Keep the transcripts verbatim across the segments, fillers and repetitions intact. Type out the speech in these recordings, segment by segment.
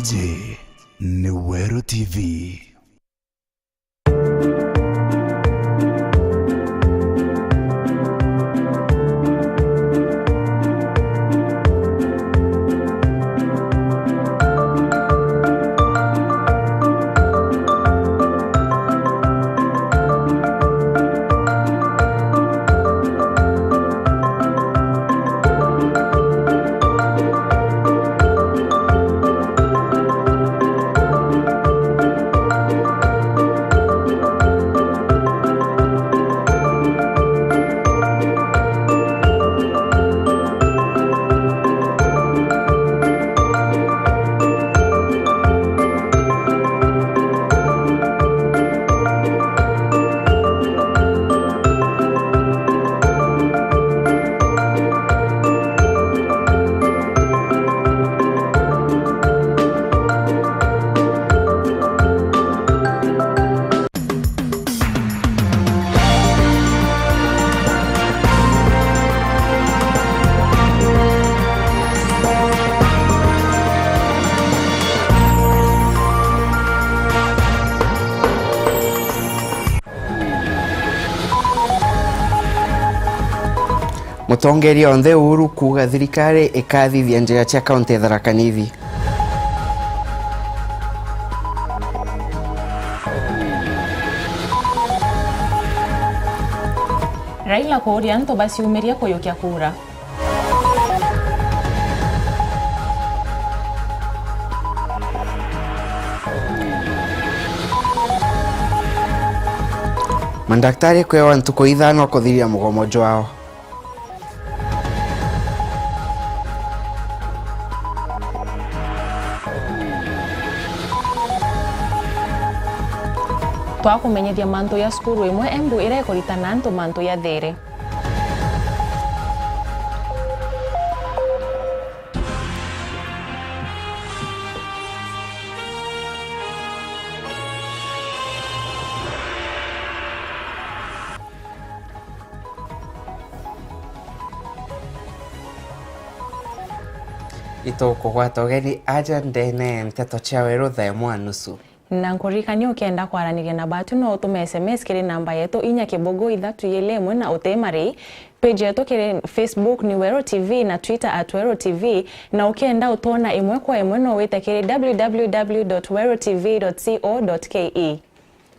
Iji ni Weru T V. Mutongeria onthe Uhuru kuuga thirikari ikathithia njira cia kaunti ya Tharaka Nithi. Raila kuuria antu baciumirie kuyukia kura. Mandaktari kwewa ntuku ithano kuthiria mugomo jwao. Twakumenyithia mantu ya cukuru imwe Embu iria ikuritana antu mantu ya thiiri. Itukugwata ugeni aja ndene nteto cia Weru thaa imwe na nusu. Na nkuririkanie, ukienda kwaraniria na batu, no utume S M S kiri namba yetu inya kibugu ithatu ili imwe na uti mari. Page yetu kiri Facebook ni Weru T V na Twitter at Weru T V, na ukienda utwona imwe kwa imwe, no wite kiri W W W dot weru T V dot co dot K E.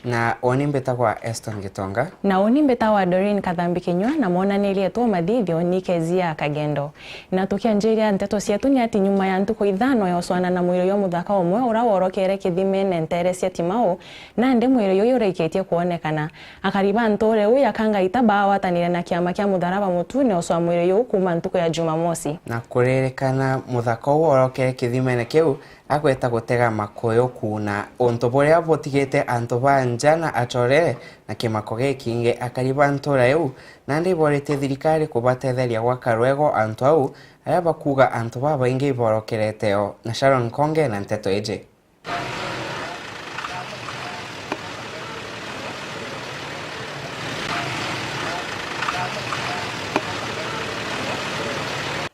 Na uni mbitagwa Eston Gitonga. Na uni mbitagwa Doreen Kathambi Kinyua, na mwonanirie tu mathithio ni Kezia Kagendo. Na tukianjiria nteto cietu, ni ati nyuma ya ntuku ithano ya ucwana na mwiri jwa muthaka umwe uria worokere kithimene nteere cia Timau, nandi mwiri juu jurikitie kwonekana. Akari ba ntuure iu ya Kangaita baagwatanire na kiama kia Mutharaba Mutune ucwa mwiri juu kuuma ntuku ya Jumamosi. Na kuririkana, muthaka uu worokere kithimene kiu agweta gutega makuyu kuuna, untu buria butigite antu ba nja na atorere na kimako gikingi. Akari ba ntuura iu nandi iboritie thirikari kubatetheria gwaka rwego antu au, aria bakuuga antu babaingi iborokerete o. Na Sharon Konge na nteto iji.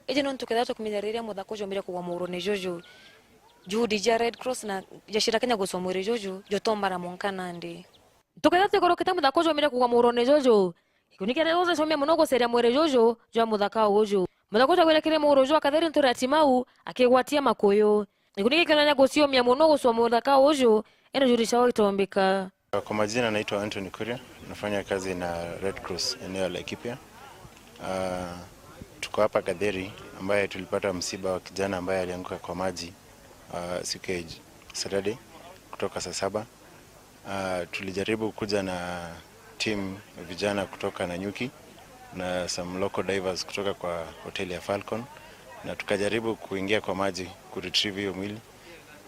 Iji nontu kethira tukumenya riria muthaka uju umbire kugwa muurune juju, juhudi ja Red Cross na ja shirika kinya gucwa mwiri juju jutombara mwanka nandi. Tukethira twigurukite muthaka uju umbire kugwa muurune juju, gikundi kia Red Cross giacomia mono guceria mwiri juju jwa muthaka uju. Muthaka uju wagwire kiri muuru jwa Katheri ntuura ya Timau akigwatia makuyu. Gikundi gikionania guciumia mono gucwa muthaka uju, indi juhudi ciao itombika. Kwa majina naitwa Anthony Kuria, nafanya kazi na Red Cross eneo la Laikipia. Ah, tuko hapa Katheri ambaye tulipata msiba wa kijana ambaye alianguka kwa maji, ah, siku ya Ij-, Saturday kutoka saa saba. Ah, tulijaribu kuja na team ya vijana kutoka Nanyuki na some local divers kutoka kwa hoteli ya Falcon, na tukajaribu kuingia kwa maji kuretrieve hiyo mwili,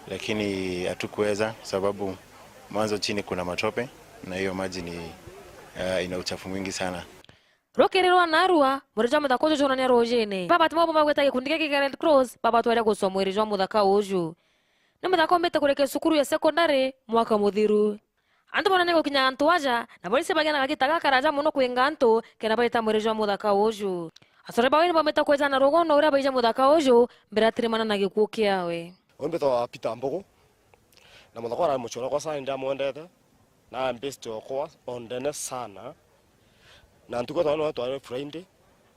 lakini hatukuweza sababu mwanzo chini kuna matope na hiyo maji ni, ah, ina uchafu mwingi sana. Rukiri rwa naarua, mwiri jwa muthaka uju juonania ruujine. Baba Timau bamwe bagwita gikundi giki kia Red Cross babatwaria gucwa mwiri jwa muthaka uju. Ni muthaka umbite kurikia cukuru ya secondary mwaka muthiru. Antu bonania gukinya antu aja, na borisi bagia na kagita gakaraja mono kwinga antu kenda baita mwiri jwa muthaka uju. Acore bawe ni baumite kweja na rugono uria baija muthaka uju mbere atirimana na gikuu kiawe. Uu mbitagwa Peter Mbugu, na muthaka uria ari muchoro kwa sana, ndamwendete, na best okwa ondene sana. Na ntuku twana no twari Friday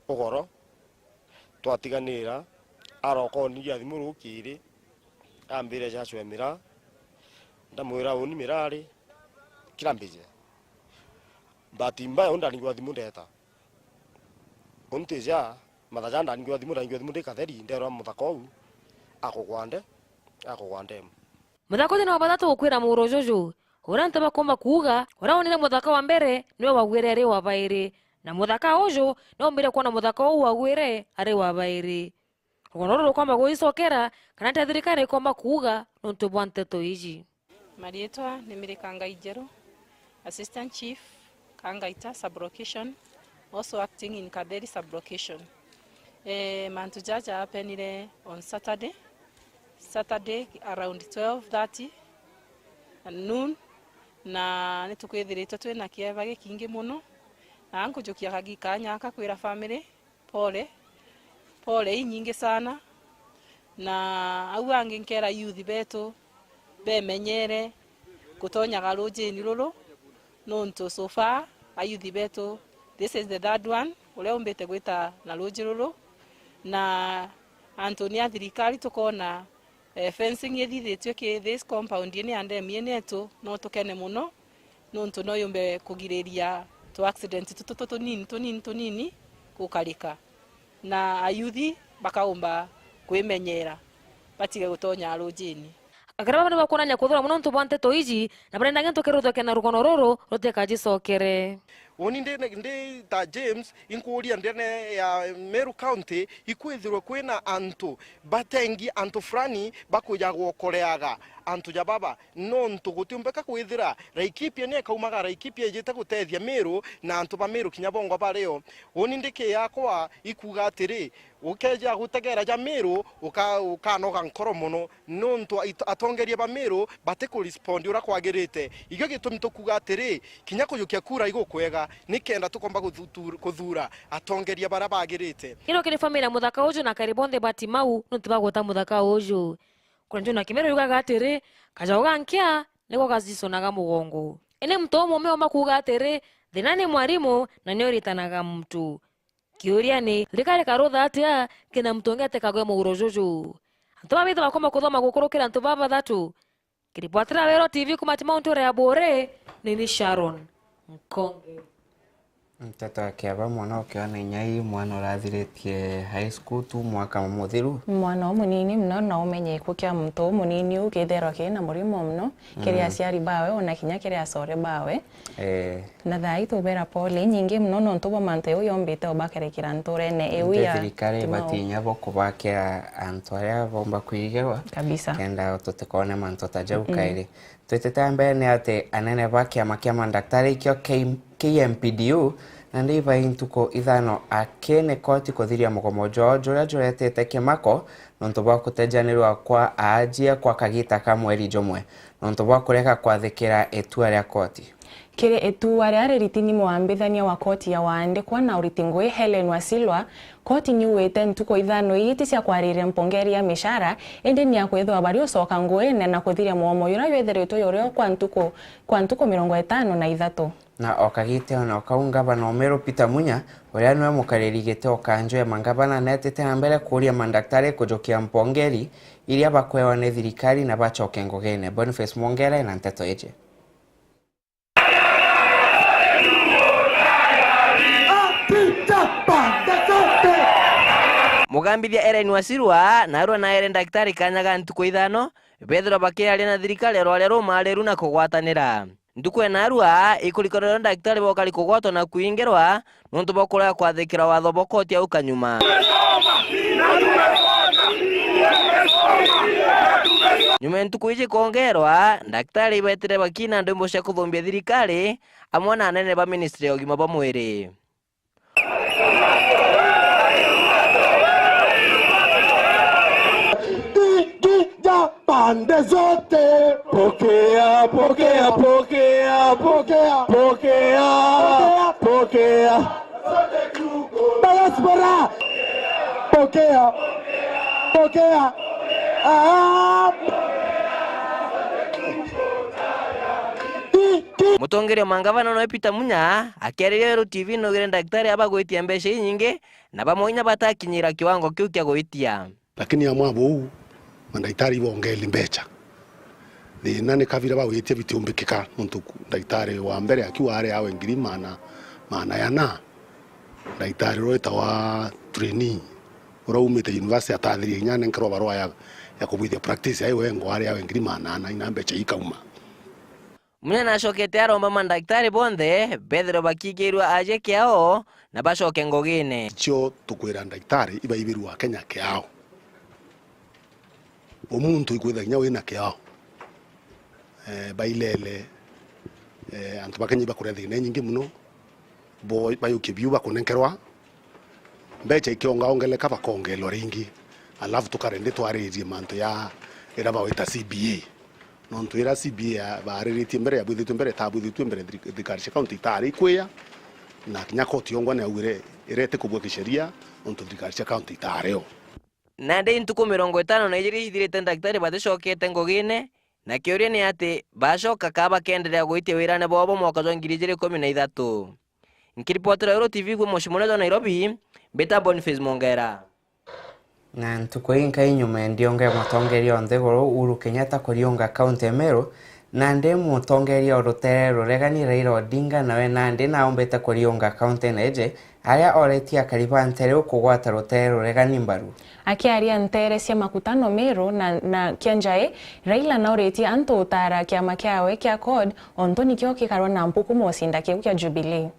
ugoro, twatiganira, aroka onigia thimu rukiri, ambire, "Joshua, mira." Ndamwira, "Uni mira ri, kira mbije." Bahati mbaya, uni ndanigua thimu ndeta. Uni tija, matha ja ndanigua thimu, ndanigua thimu ndi Katheri, nderwa muthaka uu akugwande, akugwande. Muthaka uju ni wa bathatu gukwira muguro juju. Uria antu bakumba kuuga, uria wonire muthaka wa mbere niwe wagwire ari wa bairi, na muthaka uju niwe umbire kwona muthaka uu wagwire ari wa bairi. Rugono ruru rukomba gwicokera, kana atia thirikari ikomba kuuga nontu bwa nteto iji? Mariitwa ni Mary Kangai Njeru, Assistant Chief, Kangaita Sub-Location, also acting in Katheri Sub-Location. Eh, mantu jaja happenire on Saturday, Saturday around twelve thirty at noon, na ni tukwithiritwe twina kieba gikingi mono, na nkujukia kagi kanya aka kwira family, pole, pole inyingi sana, na au angi nkera youth betu bemenyere gutonyaga rujini ruru, nontu so far ayouth betu, this is the third one uria umbite gwita na ruji ruru, na antu ni a thirikari tukona, eh, fencing ithithitue ki this compound ini ya ndemi ini yetu, no tukene mono, nontu no yumbe kugiriria tu accident tutu tunini, tunini, tunini gukarika, na ayouth bakaumba kwimenyera batige gutonya rujini. Akari baba ni bakwonania kuthura mono nontu bwa nteto iji, na barenda gintu kiruthuke na rugono ruru rutikajicokere. Uni ndi, ndi ta James, inkuuria ndene ya Meru County, ikwithirwe kwina antu batengi, antu fulani bakuja gwokoreaga antu ja baba, nontu gutiumbika kwithira Laikipia ni ikaumaga Laikipia ijite gutethia Meru, na antu ba Meru kinya bongwa bario. Uni ndiki yakwa ikuuga atiri, ukeja gutegera ja Meru, uka-, ukanoga nkoro mono, nontu ait-, atongeria ba Meru batiku respond uria kwagirite. Ikio gitumi tukuuga atiri, kinya kujukia kura igukwega, nikenda tukomba kuthu-, kuthura atongeria baria bagirite. Kiro kiri family ya muthaka uju na kari bonthe ba Timau nontu bagweta muthaka uju. Kuna Jona Kimero yugaga atiri, "Kajao ga nkia niko gaciconaga mugongo." Indi muntu umume oomba kuuga atiri, "Thina ni mwarimu na ni uritanaga muntu." Kiuria ni, thirikari ikarutha atia kenda muntu ungi atikagwe muguro juju? Antu baba baitha bakomba kuthoma gukurukira antu baba bathatu. Kiripotera Wero T V kuma Timau nture ya Buri, ni ni Sharon Nkonge. Nteto ya kiaba, mwana ukiona inya ii mwana urathiritie high school tu mwaka muthiru. Mwana umunini muno na umenye gikuu kia muntu umunini uu kitherwa kiri na murimo muno kiri aciari bawe, ona kinya kiri acore bawe. Eh. Na thaa ii tubera pole inyingi muno nontu bwa mantu jau yombite ubakerekera nturene iu ya thirikari Timau. Ibatinya bo kubakira antu aria bomba kwigerwa. Kabisa. Kenda tutikone mantu ta jau kairi. Twitite mbere ni ati anene ba kiama kia mandaktari ikio K-, K M P D U, na ndi ibai ntuku ithano akene koti kuthiria mugomo jwao juria juretete kimako nontu bwa kutejanirwa kwa aajie kwa kagita ka mweri jumwe nontu bwa kurega kwathikira itua ria koti. Kiri itua ria riritini mwambithania wa koti ya waandikwa na uriti ngui Hellen Wasilwa, koti niugite ntuku ithano ii ti cia kwariria mpongeri ya mishara, indi ni ya kwithwa bari ucoka nguine na kuthiria mwomo juria jwithiritwe jurio kwa ntuku, kwa ntuku mirongo itano na ithatu. Na o kagitene o kau, ngavana o Meru Peter Munya, uria niwe mukariri giti o kanju ya mangavana, netite na mbere kuuria mandaktari kujukia mpongeri iria bakwewa ni thirikari na bacoke ngugine. Boniface Mwongere na nteto iji. Mugambithia Ellen Wasirwa naarua naere ndagitari kanya ga ntuku ithano bethirwa bakiaria na thirikari rwaria rumariru na kugwatanira. Ntuku enaarua ikurikanirwa ndagitari bokari kugwatwa na kuingirwa nontu bwa kurega kwathikira watho bwa koti au kanyuma. Nyuma ya ntuku iji kwongerwa, ndagitari ibetire bakina ndwimbo cia kuthumbia thirikari amwe na anene ba ministry ya ugima bwa mwiri. Tingi ya pande zote. Pokea, pokea, pokea, pokea, pokea, pokea. Diaspora. Pokea, pokea. Mutongeria mwa ngavana noe Peter Munya akiariria Weru T V naugire ndagitari abagwitia mbeca inyingi na bamwe inya batakinyira kiwango kiu kia gwitia. Lakini amwe abo uu, mandagitari ibongeli mbeca. Thina ni kabira bagwitia bitiumbikika, nontu ku-, ndagitari wa mbere akiuga ari awe ngiri maana, maana yana. Ndagitari uria witawa trainee, uria umite university atathirie inya anenkerwa barua ya, ya kubwithia practice ya iwe ngo ari awe ngiri maana ana, ina mbeca ikauma. Munya nacokete aromba mandagitari bonthe bethirwe bakigirua aje kiao na bacoke ngugine. Icio tukwira ndagitari ibaibirua Kenya kiao. Umuntu ikwitha kinya wina kiao. Eh, bailele, eh, antu ba Kenya ibakuria thina inyingi muno. Bo bayukie biu bakunenkerwa. Mbeca ikiongaongeleka bakongelwa ringi. Alafu tukarende twaririe mantu ya ira bawita C B A. Nontu ira C B A ya-, baariritie mbere, yabwithitue mbere, itabwithitue mbere, thiri-, thirikari cia kaunti itaari ikwia, na kinya koti yongwa niaugire irete kubua kisheria, nontu thirikari cia kaunti itaari o. Nandi ntuku mirongo itano na ijiri ithirite ndagitari baticokete ngugine, na kiuria ni ati bacoka ka bakeenderea gwitia wirane bwao bwa mwaka jwa ngiri ijiri ikumi na ithatu. Nkiripotera Weru T V kuuma mucii munene jwa Nairobi, mbita Boniface Mongera. Na ntuku inkai nyuma ya ndionga ya mutongeria o nthiguru Uhuru Kenyatta kuriunga kaunti ya Meru, nandi mutongeria o rutere ruregani Raila Odinga nawe nandi naumbite kuriunga kaunti na iji, aria oretie akari ba ntere iu kugwata rutere ruregani mbaru. Akiaria ntere cia makutano Meru na, na Kianjai, Raila nauritie antu utara kiama kiawe kia CORD ontu nikio kikarwa na mpuku mucinda kiu kia Jubilee.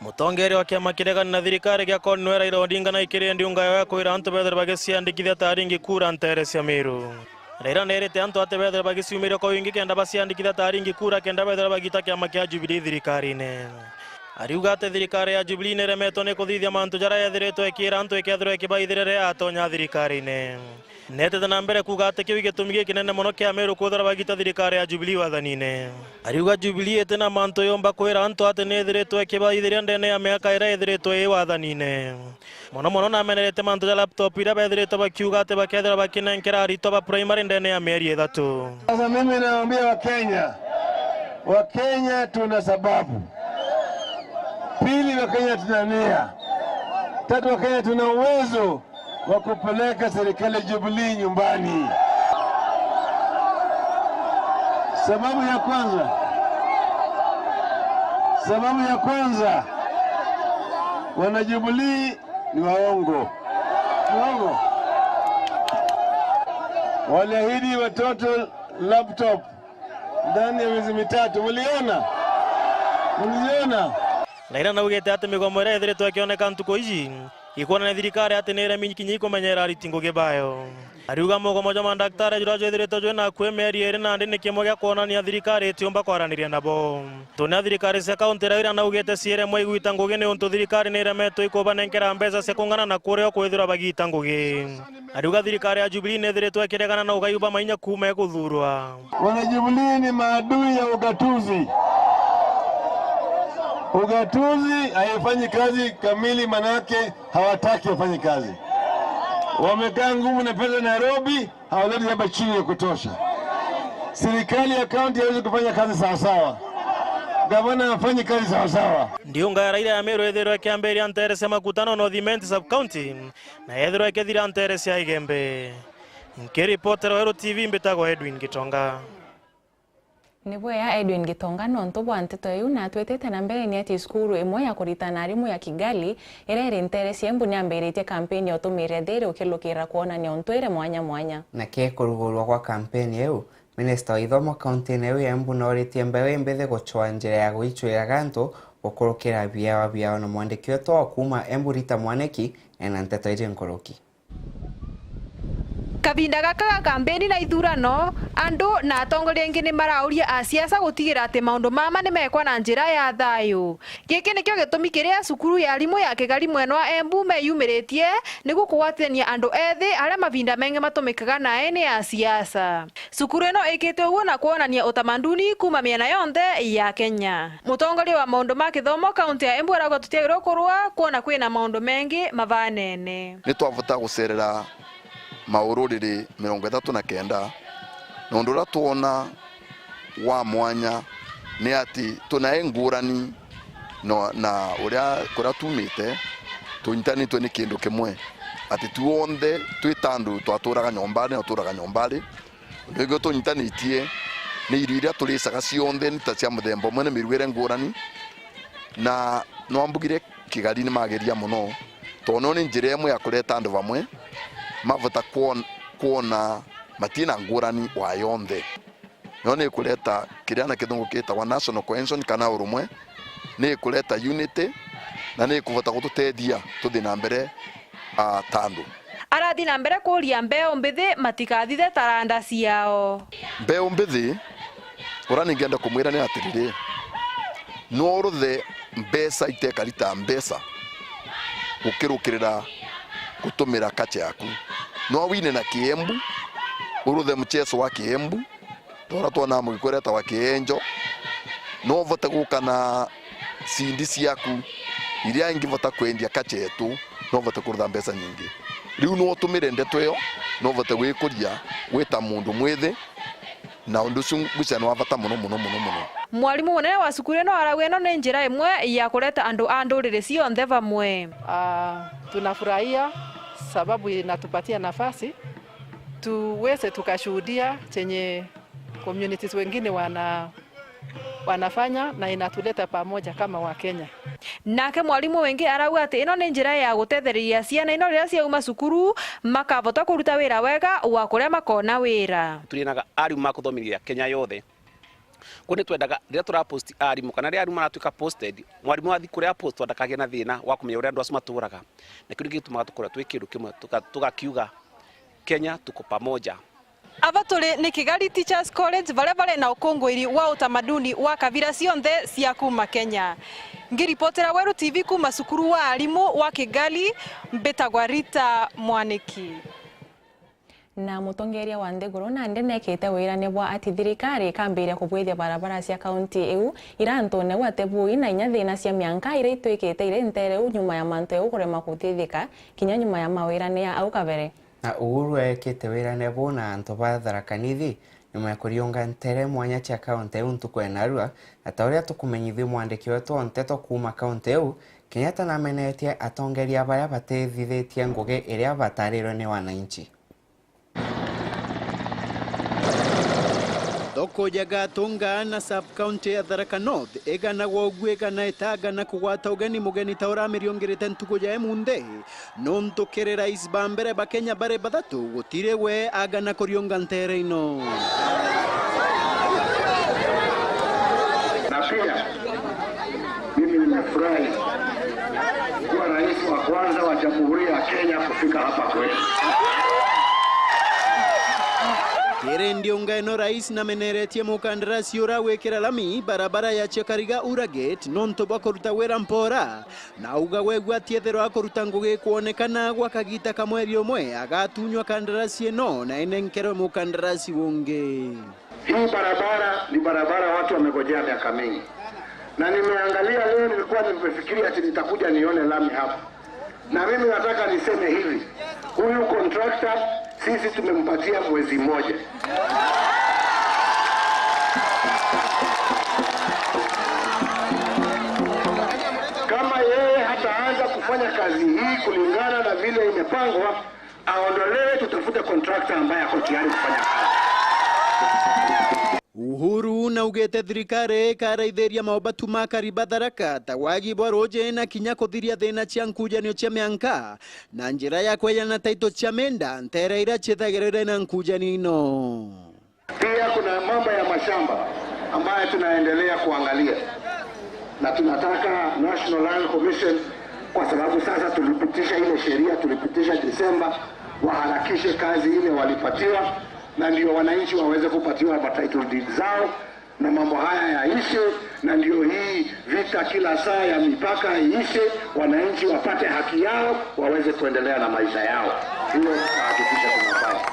Mutongeria wa kiama kiregani na thirikari gia CORD niwe Raila Odinga naikirire ndiunga yawe ya kwira antu bethire bagiciandikithia ta aringi kura ntere cia Meru. Raila neerite antu ati bethire bagiciumiria kwa wingi kenda baciandikithia ta aringi kura kenda bethire bagita kiama kia Jubilee thirikarine. Ariuga ati thirikari ya Jubilee niremetwe ni kuthithia mantu jaria yethiritwe ikiira antu ikethirwa ikibaithirira yatonya thirikarine. Neetete na mbere kuuga ati kiu gitumi gikinene mono kia Meru kwithirwa bagita thirikari ya Jubilee wathanine. Ariuga Jubilee iti na mantu yumba kwira antu ati niithiritwe ikibaithiria ndene ya miaka iria ithiritwe ii wathanine. Mono mono namenerete mantu ja laptop iria bethiritwe bakiuga ati bakethirwa bakinenkera aritwa ba primary ndene ya mieri ithatu. Sasa mimi naambia Wakenya, Wakenya tuna sababu. Pili, Wakenya tuna nia. Tatu, Wakenya tuna uwezo wa kupeleka serikali ya Jubilee nyumbani. Sababu ya kwanza, sababu ya kwanza, wana Jubilee ni waongo. Ni waongo. Waliahidi watoto laptop ndani ya miezi mitatu. Muliona? Muliona? Raila naugite ati migomo iria ithiritwe ikioneka ntuku iji ikwonania thirikari ati ni iremi kinya ikumenyera ariti ngugi bayo. Ariuga mugomo jwa mandaktari juria jwithiritwe jwina akui mieri iri nandi ni kimwe gia kwonania thirikari itiumba kwaraniria nabo. Tunia thirikari cia kaunti Raila naugite ciiremwe igwita ngugi ni untu thirikari ni iremetwe ikubanenkera mbeca cia kung'ana na kuria o kwithirwa bagita ngugi. Ariuga thirikari ya Jubilee ni ithiritwe ikiregana na ugai bwa mainya kuuma iguthurwa. Wana Jubilee ni maadui ya ugatuzi. Ugatuzi haifanyi kazi kamili, manake hawataki wafanye kazi. Wamekaa ngumu na pesa Nairobi, hawaleti hapa chini ya kutosha. Serikali ya kaunti haiwezi kufanya kazi sawasawa. Gavana hafanyi kazi sawasawa. Ndiunga ya Raila ya Meru ithirwe ikiambiria ntere cia Makutano North Imenti sub-county, na yethirwa ikithira ntere cia Igembe. Nkiripotera Weru T V, mbitagwa Edwin Gitonga. Ni bwega Edwin Gitonga nontu bwa nteto iu, na twitite na mbere ni ati cukuru imwe ya kuritana arimu ya Kigali iria iri ntere cia Embu niambiritie kampeni ya utumire thiri ukilukira kwonania untwire mwanya mwanya. Na ki kurugurwa kwa kampeni iu, minista wa ithomo kaunti-ini iu ya Embu nooritie mbeu imbithi gucwaa njira ya guicwiraga antu gukurukira biawa biao, na mwandiki wetu wa kuuma Embu Rita Mwaniki ena nteto iji nkuruki. Kavinda gaka ga kambeni na ithurano, andu na atongoria aingi ni marauria asiasa gutigira ati maundu mama ni mekwa na njira ya thayu. Giki nikio gitumi kiria cukuru ya arimu ya Kigari mwena wa Embu meyumiritie niguo kugwatithania andu ethi aria mavinda mengi matumikaga nae ni asiasa. Cukuru ino ikitwe uguo na kwonania utamaduni kuuma miena yonthe ya Kenya. Mutongoria wa maundu ma kithomo kaunti ya Embu arauga tutiagirwe kurua kwona kwina maundu mengi mavanene. Ni twavota gucerera maururiri mirongo ithatu na kenda, na undu uria twona wa mwanya ni ati twina ngurani no, na uria, kuria tumite, tunyitanitwe ni kindu kimwe, ati tuonthe twi ta andu twaturaga nyomba ri na uturaga nyomba ri. Undu wingi utunyitanitie ni irio iria turicaga cionthe ni ta cia muthemba umwe, ni miruire ngurani, na nwambugire Kigari ni mageria mono, tondu ni njira imwe ya kureta andu vamwe, mavota kwon-, kwona matina ngurani wa yonthe. Nio ni ikureta kiria na kithungu kitagwa national cohesion kana urumwe, ni ikureta unity, na ni ikuvota gututethia tuthi na mbere, ah, ta andu. Arathi na mbere kuuria mbeu mbithi matikathithe taranda ciao. Mbeu mbithi, uria ningienda kumwira ni atiriri, no uruthe mbeca itekari ta mbeca gukirukirira gutumira culture yaku. No wine na Kiembu, uruthe mcheso wa Kiembu, ta uria twonaa Mugikuyu uretagwa kienjo, no uvote guka na cindi ciaku iria ingivota kwendia kachetu, no uvote kurutha mbeca nyingi. Riu no utumire ndeto iyo, no uvote gwikuria wi ta mundu mwithi, na undu ucio ngwiciria ni wa vata mono, mono, mono, mono. Mwarimu munene wa cukuru ino arauga ino ni njira imwe ya kureta andu a nduriri cionthe vamwe. Ah, tunafurahia sababu inatupatia nafasi tuweze tukashuhudia chenye communities wengine wana-, wanafanya na inatuleta pamoja kama Wakenya. Nake mwarimu wingi arauga ati ino ni njira ya gutethereria ciana ino riria ciauma cukuru makavota kuruta wira wega wa kuria makona wira. Turi na arimu ma kuthomithia Kenya yothe. Koguo ni twendaga riria turapost arimu kana riria arimu maratuika posted, mwarimu athi kuria post ndakagie na thina wa kumenya uria andu acio maturaga. Na kiu nikio gitumaga tukorwa twi kindu kimwe, tuka-, tugakiuga, Kenya tuko pamoja. Ava turi ni Kigari Teachers College, varia vari na ukunguiri wa utamaduni wa kabira cionthe cia kuuma Kenya. Ngiripotera Weru T V kuuma cukuru wa arimu wa Kigari, mbitagwa Rita Mwaniki. Na mutongeria wa nthiguru nandi nekite wirane bwa ati thirikari ikambiria kubwithia barabara cia kaunti iu ira antune u ati bui na inya thina cia mianka iria itwikite iri ntereu nyuma ya mantu jau kurema kuthithika kinya nyuma ya mawirane ya au kabere. Na Uhuru eekite wirane buu na antu ba Tharaka Nithi nyuma ya kuriunga ntere mwanya cia kaunti iu ntuku ya narua, na ta uria tukumenyithua mwandiki wetu wa nteto kuuma kaunti iu, Kenyatta namenetie atongeria baria batithithitie ngugi iria batarirwe ni wananchi. Thoko ya Gatunga na sub-county ya Tharaka North iganagwa uguo igana itagana kugwata ugeni mugeni ta uria amiriungirite ntuku ya imunthi. Nontu kiri rais ba mbere ba Kenya bari bathatu, gutiri we agana kuriunga ntere ino. Na pia, mimi nimefurahi kuwa rais wa kwanza wa Jamhuri ya Kenya kufika hapa kwetu. Kiri ndiunga ino, rais nameneretie mukandarasi uria wikira lami barabara ya Chiakariga Ura Gate nontu bwa kuruta wira mpora. Na auga we gwe atiethirwa akuruta ngugi ikwonekana gwa kagita ka mweri umwe, agatunywa kandarasi ino na inenkerwe mukandarasi wungi. Hii barabara ni barabara watu wamegojea miaka mingi. Na nimeangalia leo, nilikuwa nimefikiri ati nitakuja nione lami hapa. Na mimi nataka niseme hivi, huyu contractor sisi tumempatia mwezi mmoja. Kama yeye hataanza kufanya kazi hii kulingana na vile imepangwa, aondolewe, tutafute contractor ambaye ako tayari kufanya kazi. Uhuru naugite thirikari ikaraithiria maubatu ma akari ba Tharaka ta wagi bwa ruuji na kinya kuthiria thina cia nkujanio cia mianka na njira ya kwejana taito cia mienda ntere iria ciithagirwa iri na nkujanio ino. Pia kuna mambo ya mashamba ambayo tunaendelea kuangalia, na tunataka National Land Commission, kwa sababu sasa tulipitisha ile sheria, tulipitisha Disemba, waharakishe kazi ile walipatiwa, na ndio wananchi waweze kupatiwa ma title deed zao na mambo haya yaishe, na ndio hii vita kila saa ya mipaka iishe, wananchi wapate haki yao, waweze kuendelea na maisha yao. Hiyo tutahakikisha tunafanya.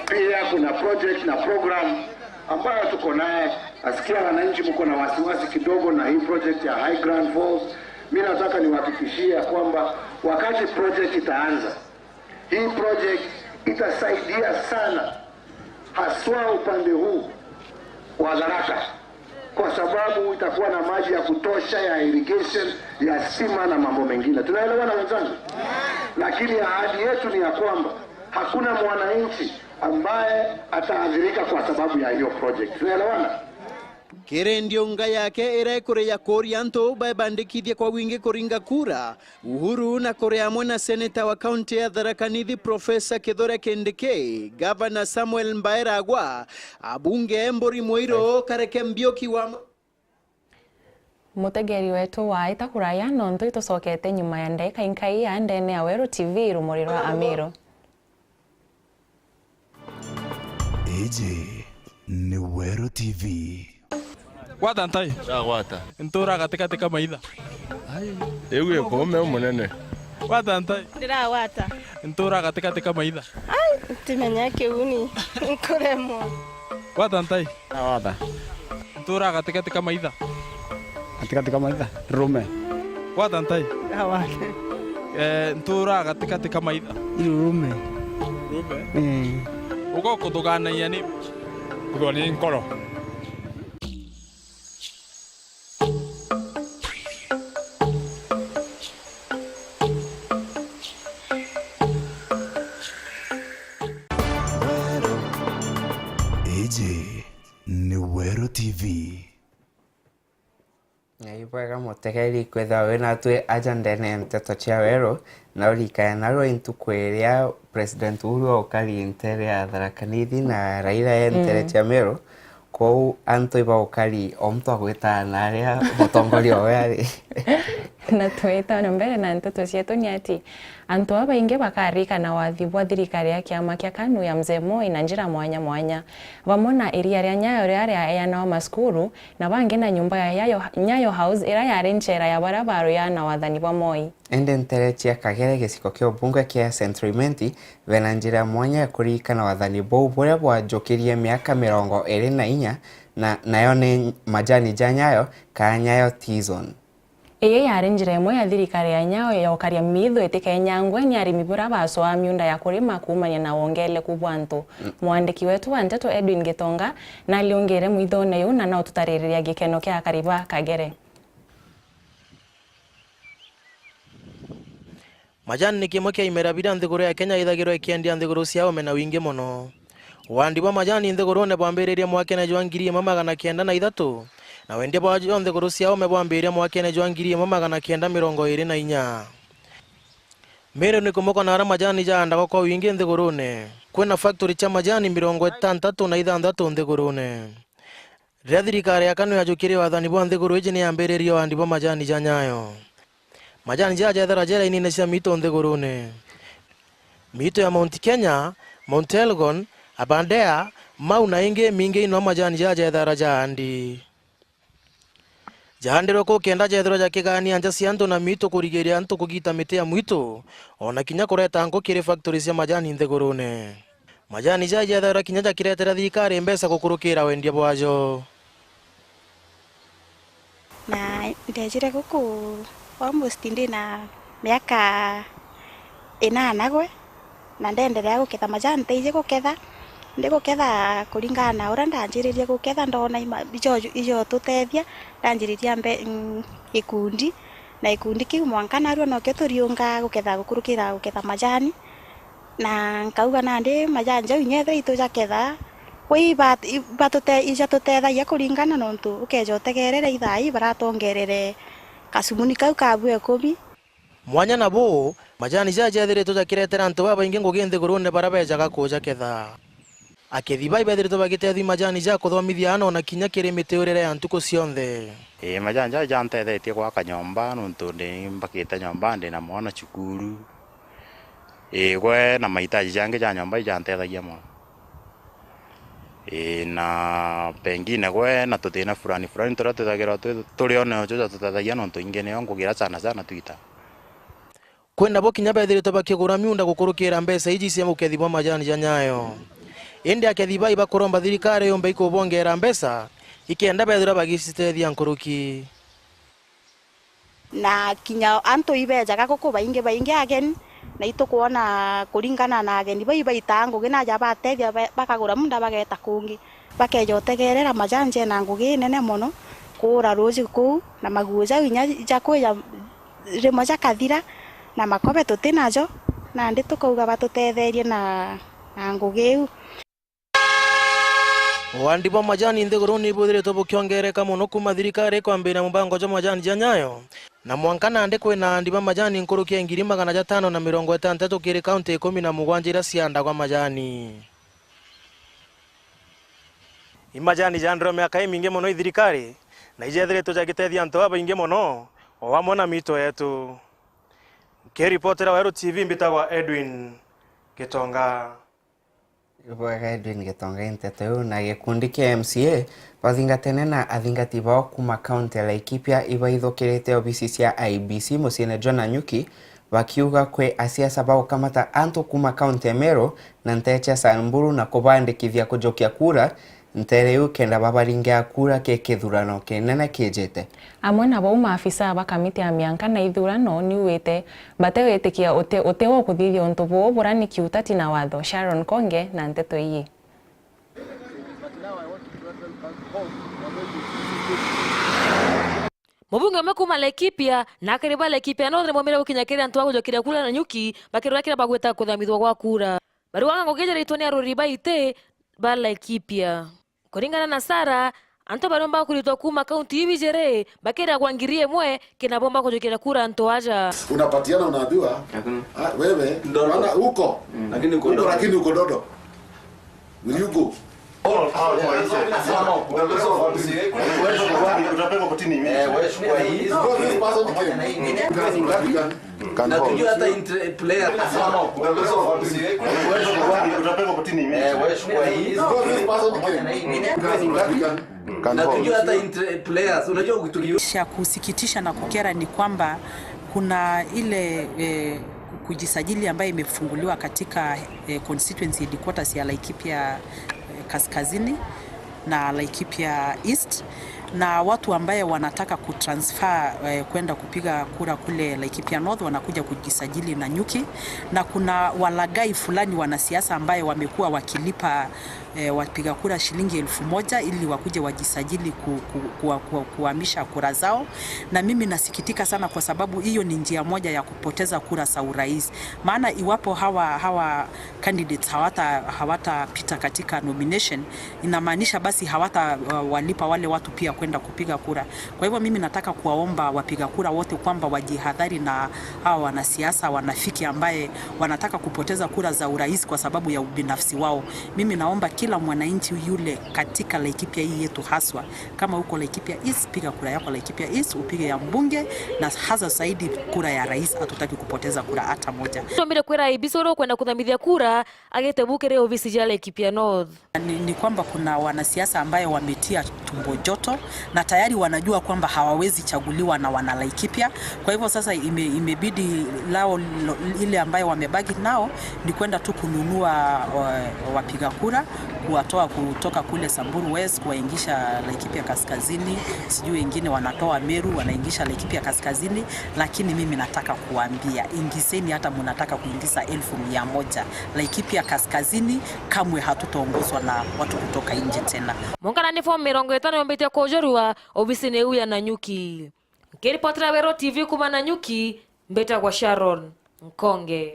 Pia kuna project na program ambayo tuko naye. Nasikia wananchi mko na wasiwasi kidogo na hii project ya High Grand Falls. Mimi nataka niwahakikishie ya kwamba wakati project itaanza, hii project itasaidia sana, haswa upande huu wa Tharaka, kwa sababu itakuwa na maji ya kutosha ya irrigation, ya stima na mambo mengine. Tunaelewana wenzangu? Lakini ahadi yetu ni ya kwamba hakuna mwananchi ambaye ataathirika kwa sababu ya hiyo project. Tunaelewana? Kiri ndiunga yake iria ikuri ya kuuria antu bebandikithie kwa wingi kuringa kura, Uhuru na kuri amwe na seneta wa kaunti ya Tharaka Nithi Profesa Kithure Kindiki, Gavana Samuel Mbae Ragwa, abunge Mburi Mwiru, Kareke Mbiuki wa Mutegeri wetu wa ita kuraya, nontu itucokete nyuma ya ndagika inkai ya ndene ya Weru T V, rumuri rwa Amiru. Iji ni Weru T V. Gwata ntai. Ndagwata. Ntura gatikati ka maitha. Iu ikuume umunene. Gwata ntai. Ndiragwata. Ntura gatikati ka maitha. Ai, ntimenye kiuni. Nkuremwa. Gwata ntai. Ndagwata. Ntura gatikati ka maitha. Gatikati ka maitha. Rume. Gwata ntai. Ndagwata. Eh, ntura gatikati ka maitha. Rume. Rume. Eh. Uga ukuthuganagia ni? Kuthwa ni nkoro. Iji ni Weru T V. Ni bwega mutegeri kwithirwa wi natwi aja ndene ya nteto cia Weru, na urikane narua intuku iria President Uhuru aukari ntere ya Tharaka Nithi na Raila e ntere cia Meru, kou antu ibaukari o muntu agwitaga na aria mutongoria owe ari. Na twita na mbere na nteto cietu ni ati, antu babaingi bakaririkana wathi bwa thirikari ya kiama kia KANU ya Mzee Moi na njira mwanya mwanya, vamwe na iria ria Nyayo riria riaeanagwa macukuru, na bangi na nyumba ya Nyayo, Nyayo House, iria yari nchera ya baria baruyaa na wathani bwa Moi. Indi ntere cia Kagere, giciko kia ubunge kia Central Imenti, bena njira mwanya ya kuririkana wathani buu buria bwajukirie miaka mirongo iri na inya, na nayo ni majani ja Nyayo, kaa Nyayo T-zone. Ii yari njira imwe ya thirikari ya Nyayo ya ukaria miithu itikenyangwe ni arimi buria bacoaa miunda ya kurima kuumania na wongereku bwa antu. Mwandiki wetu wa nteto Edwin Gitonga nariungire mwithone iu na no tutaririria gikeno kia akari ba Kagere. Majani ni kimwe kia imera biria nthiguru ya Kenya ithagirwa ikiendia nthiguru cia ome na wingi mono. Wandi bwa majani nthigurune bwambiririe mwakene jwa ngiri imwe magana kenda na ithatu, na wendia bwajo nthiguru cia ome bwambiria mwakene jwa ngiri imwe magana kenda mirongo iri na inya. Meru ni kumwe kwa naria majani jaandagwa kwa wingi nthigurune. Kwina factory cia majani mirongo itantatu na ithanthatu nthigurune. Riria thirikari ya KANU yajukirie wathani bwa nthiguru iji, ni yambiririe wandi bwa majani ja Nyayo. Majani jaja jethera je rainine cia miitu nthigurune. Miitu ya Mount Kenya, Mount Elgon, Aberdare, Mau na ingi imingi ino majani jaja jethera jaandi. Jaandirwe kuu kenda jethirwa jakigania nja cia antu na miitu kurigiria antu kugita miti ya mwitu, o na kinya kureta nku kiri factory cia majani nthigurune. Majani jaa jeethagirwa kinya jakiretera thirikari mbeca gukurukira wendia bwajo. Na ndejire guku almost ndi na miaka inana gwe, na ndenderea guketha majani. Nteiji guketha, ndi guketha kuringana na uria ndanjiririe guketha, ndona ima-, ijo, ijo tutethia, ndanjiriria mbe-, mm, gikundi, na gikundi kiu mwanka narua nokio turiunga guketha gukurukira guketha majani. Na nkauga nandi majani jau inya ethira itujaketha, kwi iba-, ibatute-, ijatutethagia kuringana nontu ukeja utegerere ithaa ii baratongerere kasumuni kau ka bua ikumi. Mwanya na buu, majani jaa jeethiritwe jakiretera antu babaingi ngugi nthigurune baria beejaga kujaketha. Akethi bai beethiritwe bagitethia majani ja kuthomithia aana o na kinya kiri mitiurire ya ntuku cionthe. Ii, majani jaa jantethetie gwaka nyomba, nontu ndi mbakite nyomba, ndi na mwana cukuru. Ii, gwe na mahitaji jangi ja nyomba ijantethagia mono. Ii, na pengine gwe na tuthina fulani fulani turia twithagirwa twi-, turi o najo jatutethagia nontu ingi nio ngugira sana sana twita. Kwina bo kinya bethiritwe bakigura miunda gukurukira mbeca iji cia ukethi bwa majani ja Nyayo. Indi akethi bai bakuromba thirikari yumbe ikubongera mbeca, ikenda bethirwa bagicitethia nkuruki. Na kinya antu ibejaga guku baingi baingi ageni, na itukwona kuringana na ageni bau ibaitaa ngugi naja batethia ba-, bakagura munda bageta kungi. Bakeja utegerera majani jena ngugi inene mono, kuura ruuji kuu, na maguo jau inya ja kwija rimwe jakathira, na makobe tuti najo, nandi tukauga batutetherie na, na ngugi iu. Uandi bwa majani nthiguruni ibwithiritwe bukiongereka mono kuuma thirikari ikwambiria mubango jwa majani ja Nyayo, na mwanka nandi kwina aandi ba majani nkuruki ya ngiri magana jatano na mirongo itantatu kiri kaunti ikumi na mugwanja iria ciandagwa majani. I majani jaandirwe miaka imingi mono i thirikari, na ijethiritwe jagitethia antu babaingi mono, o amwe na miito yetu. Nkiripotera Weru T V, mbitagwa Edwin Gitonga. Ibwega Edwin Gitonga i nteto iu, na gikundi kia M C A bathingatene na athingati bao kuuma kaunti ya Laikipia ibaithukirite obisi cia I E B C muciine jwa Nanyuki, bakiuga kwi asiasa bagukamata antu kuuma kaunti ya Meru na nteere cia Samburu na kubaandikithia kujukia kura nteere iu kenda babaringia kura ki kithurano kinene kijite. Amwe na bau, maafisa ba kamiti ya mianka na ithurano niugite bategwitikia uti, uti wa kuthithia untu buu bura ni kiutati na watho. Sharon Konge na nteto ii. Mubunge umwe kuuma Laikipia na akiri ba Laikipia North ni maumire gukinya kiri antu ba kujukiria kura Nanyuki bakirwa kiria bagwita kuthamithua gwa kura. Baruganga ngugi jaritwe ni aruri ba iti ba Laikipia. Kuringana na Sarah, antu bariumba kuritwa kuuma kaunti iu ijiri bakiragwa ngiri imwe kina bomba kujukiria kura antu aja. Unapatiana, unaambiwa, "Ah, wewe, bwana, uko. Lakini uko Dodo." Lakini uko Dodo. Will you go? Utapelekwa kotini immediately. Because this person came. Can hold. Utapelekwa kotini immediately. Because this person came. Can hold. Cha kusikitisha na kukera ni kwamba kuna ile, eh, kujisajili ambayo imefunguliwa katika, eh, constituency headquarters ya Laikipia, eh, Kaskazini na Laikipia East, na watu ambaye wanataka kutransfer, eh, kwenda kupiga kura kule Laikipia North wanakuja kujisajili Nanyuki, na kuna walaghai fulani wanasiasa ambaye wamekuwa wakilipa, eh, wapiga kura shilingi elfu moja ili wakuje wajisajili ku-, ku-, ku-, ku-, kuhamisha kura zao, na mimi nasikitika sana kwa sababu hiyo ni njia moja ya kupoteza kura za urais, maana iwapo hawa, hawa candidates hawata-, hawatapita katika nomination, inamaanisha basi hawata, uh, walipa wale watu pia kwenda kupiga kura. Kwa hivyo mimi nataka kuwaomba wapiga kura wote kwamba wajihadhari na hawa wanasiasa wanafiki ambaye wanataka kupoteza kura za urais kwa sababu ya ubinafsi wao. Mimi naomba kila mwananchi yule katika Laikipia hii yetu haswa, kama uko Laikipia East, piga kura yako Laikipia East, upige ya mbunge na hasa zaidi kura ya rais. Hatutaki kupoteza kura hata moja. Tuambire kwira I E B C uria ukwenda kuthamithia kura agite bu kiri obisi cia Laikipia North. Ni, ni kwamba kuna wanasiasa ambayo wametia tumbo joto na tayari wanajua kwamba hawawezi chaguliwa na wana Laikipia. Kwa hivyo sasa ime-, imebidi lao lo-, ile ambayo wamebaki nao ni kwenda tu kununua, wa-, wapiga kura, kuwatoa kutoka kule Samburu West, kuwaingisha Laikipia Kaskazini, sijui wengine wanatoa Meru, wanaingisha Laikipia Kaskazini, lakini mimi nataka kuambia, ingizeni hata munataka kuingiza elfu mia moja. Laikipia Kaskazini, kamwe hatutaongozwa na watu kutoka nje tena. Mwanka nani fomu mirongo itano yombite kujurua obisini iu ya Nanyuki. Nkiripotera Weru T V kuuma Nanyuki, mbitagwa Sharon Nkonge.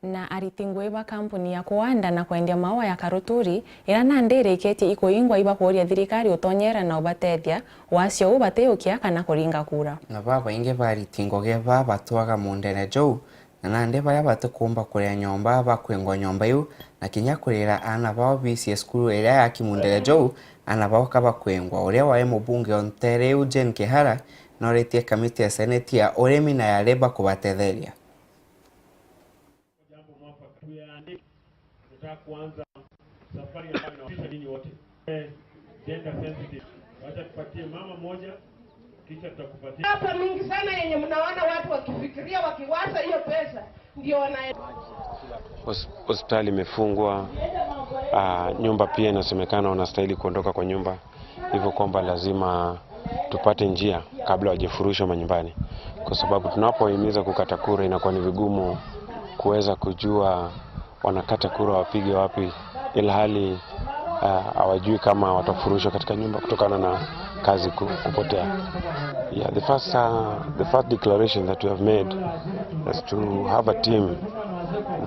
Na ariti ngui ba kampuni ya kuanda na kwendia maua ya Karuturi, ira nandi irikitie ikuingwa, ibakuuria thirikari utonyera na ubatethia, wacio uu batiukia kana kuringa kura. Na babaingi ba ariti ngugi ba batwaga mundene juu, na nandi baria batikumba kuria nyomba bakwingwa nyomba iu, na kinya kurira aana bao bicie cukuru iria yaki mundene juu, aana bao ka bakwingwa. Uria wai mubunge o ntere iu Jane Kihara, noritie kamiti ya seneti ya urimi na ya Labour kubatetheria. Kuanza safari ambayo inawakilisha nyinyi wote. Eh, gender sensitive. Wacha tupatie mama moja, kisha tutakupatia. Hapa mingi sana yenye mnaona watu wakifikiria, wakiwaza hiyo pesa ndio wana Hos- Hospitali imefungwa, ah, nyumba pia inasemekana wanastahili kuondoka kwa nyumba, hivyo kwamba lazima tupate njia kabla wajifurushwa manyumbani, kwa sababu tunapohimiza kukata kura inakuwa ni vigumu kuweza kujua wanakata kura wapige wapi, ilhali ah, hawajui kama watafurushwa katika nyumba kutokana na kazi ku- kupotea. Yeah, the first, uh, the first declaration that we have made is to have a team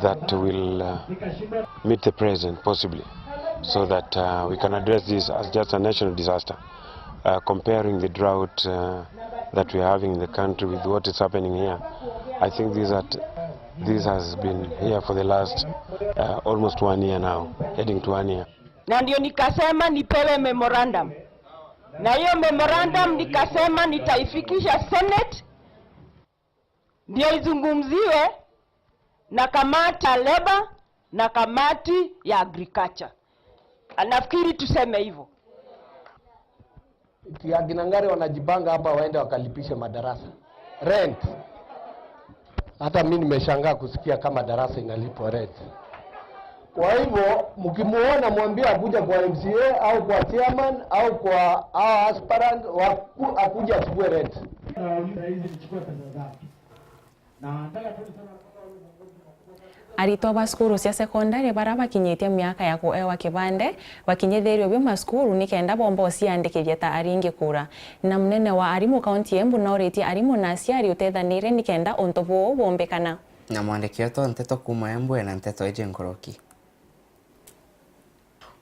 that will uh, meet the president possibly, so that uh, we can address this as just a national disaster. Uh, comparing the drought uh, that we are having in the country with what is happening here, I think this, that this has been here for the last uh, almost one year now, heading to one year. Na ndio nikasema nipewe memorandum, na hiyo memorandum nikasema nitaifikisha Senate ndio izungumziwe na kamati ya Labor na kamati ya Agriculture. Nafikiri tuseme hivyo. Ati akina Ngare wanajipanga hapa waende wakalipishe madarasa. Rent. Hata mimi nimeshangaa kusikia kama darasa inalipwa rent. Kwa hivyo mkimuona, mwambie akuja kwa M C A au kwa chairman au kwa hawa aspirant, waku- akuje achukue rent. Aritwa ba cukuru cia sekondari bara bakinyitie miaka ya kuewa kibande bakinyithirio biu macukuru nikenda bomba uciandikithia ta aringi kura. Na munene wa arimu kaunti ya Embu nauritie arimu na aciari utethaniire nikenda untu buu bumbikana. Na mwandiki wetu wa nteto kuuma Embu ena nteto iji nkuruki.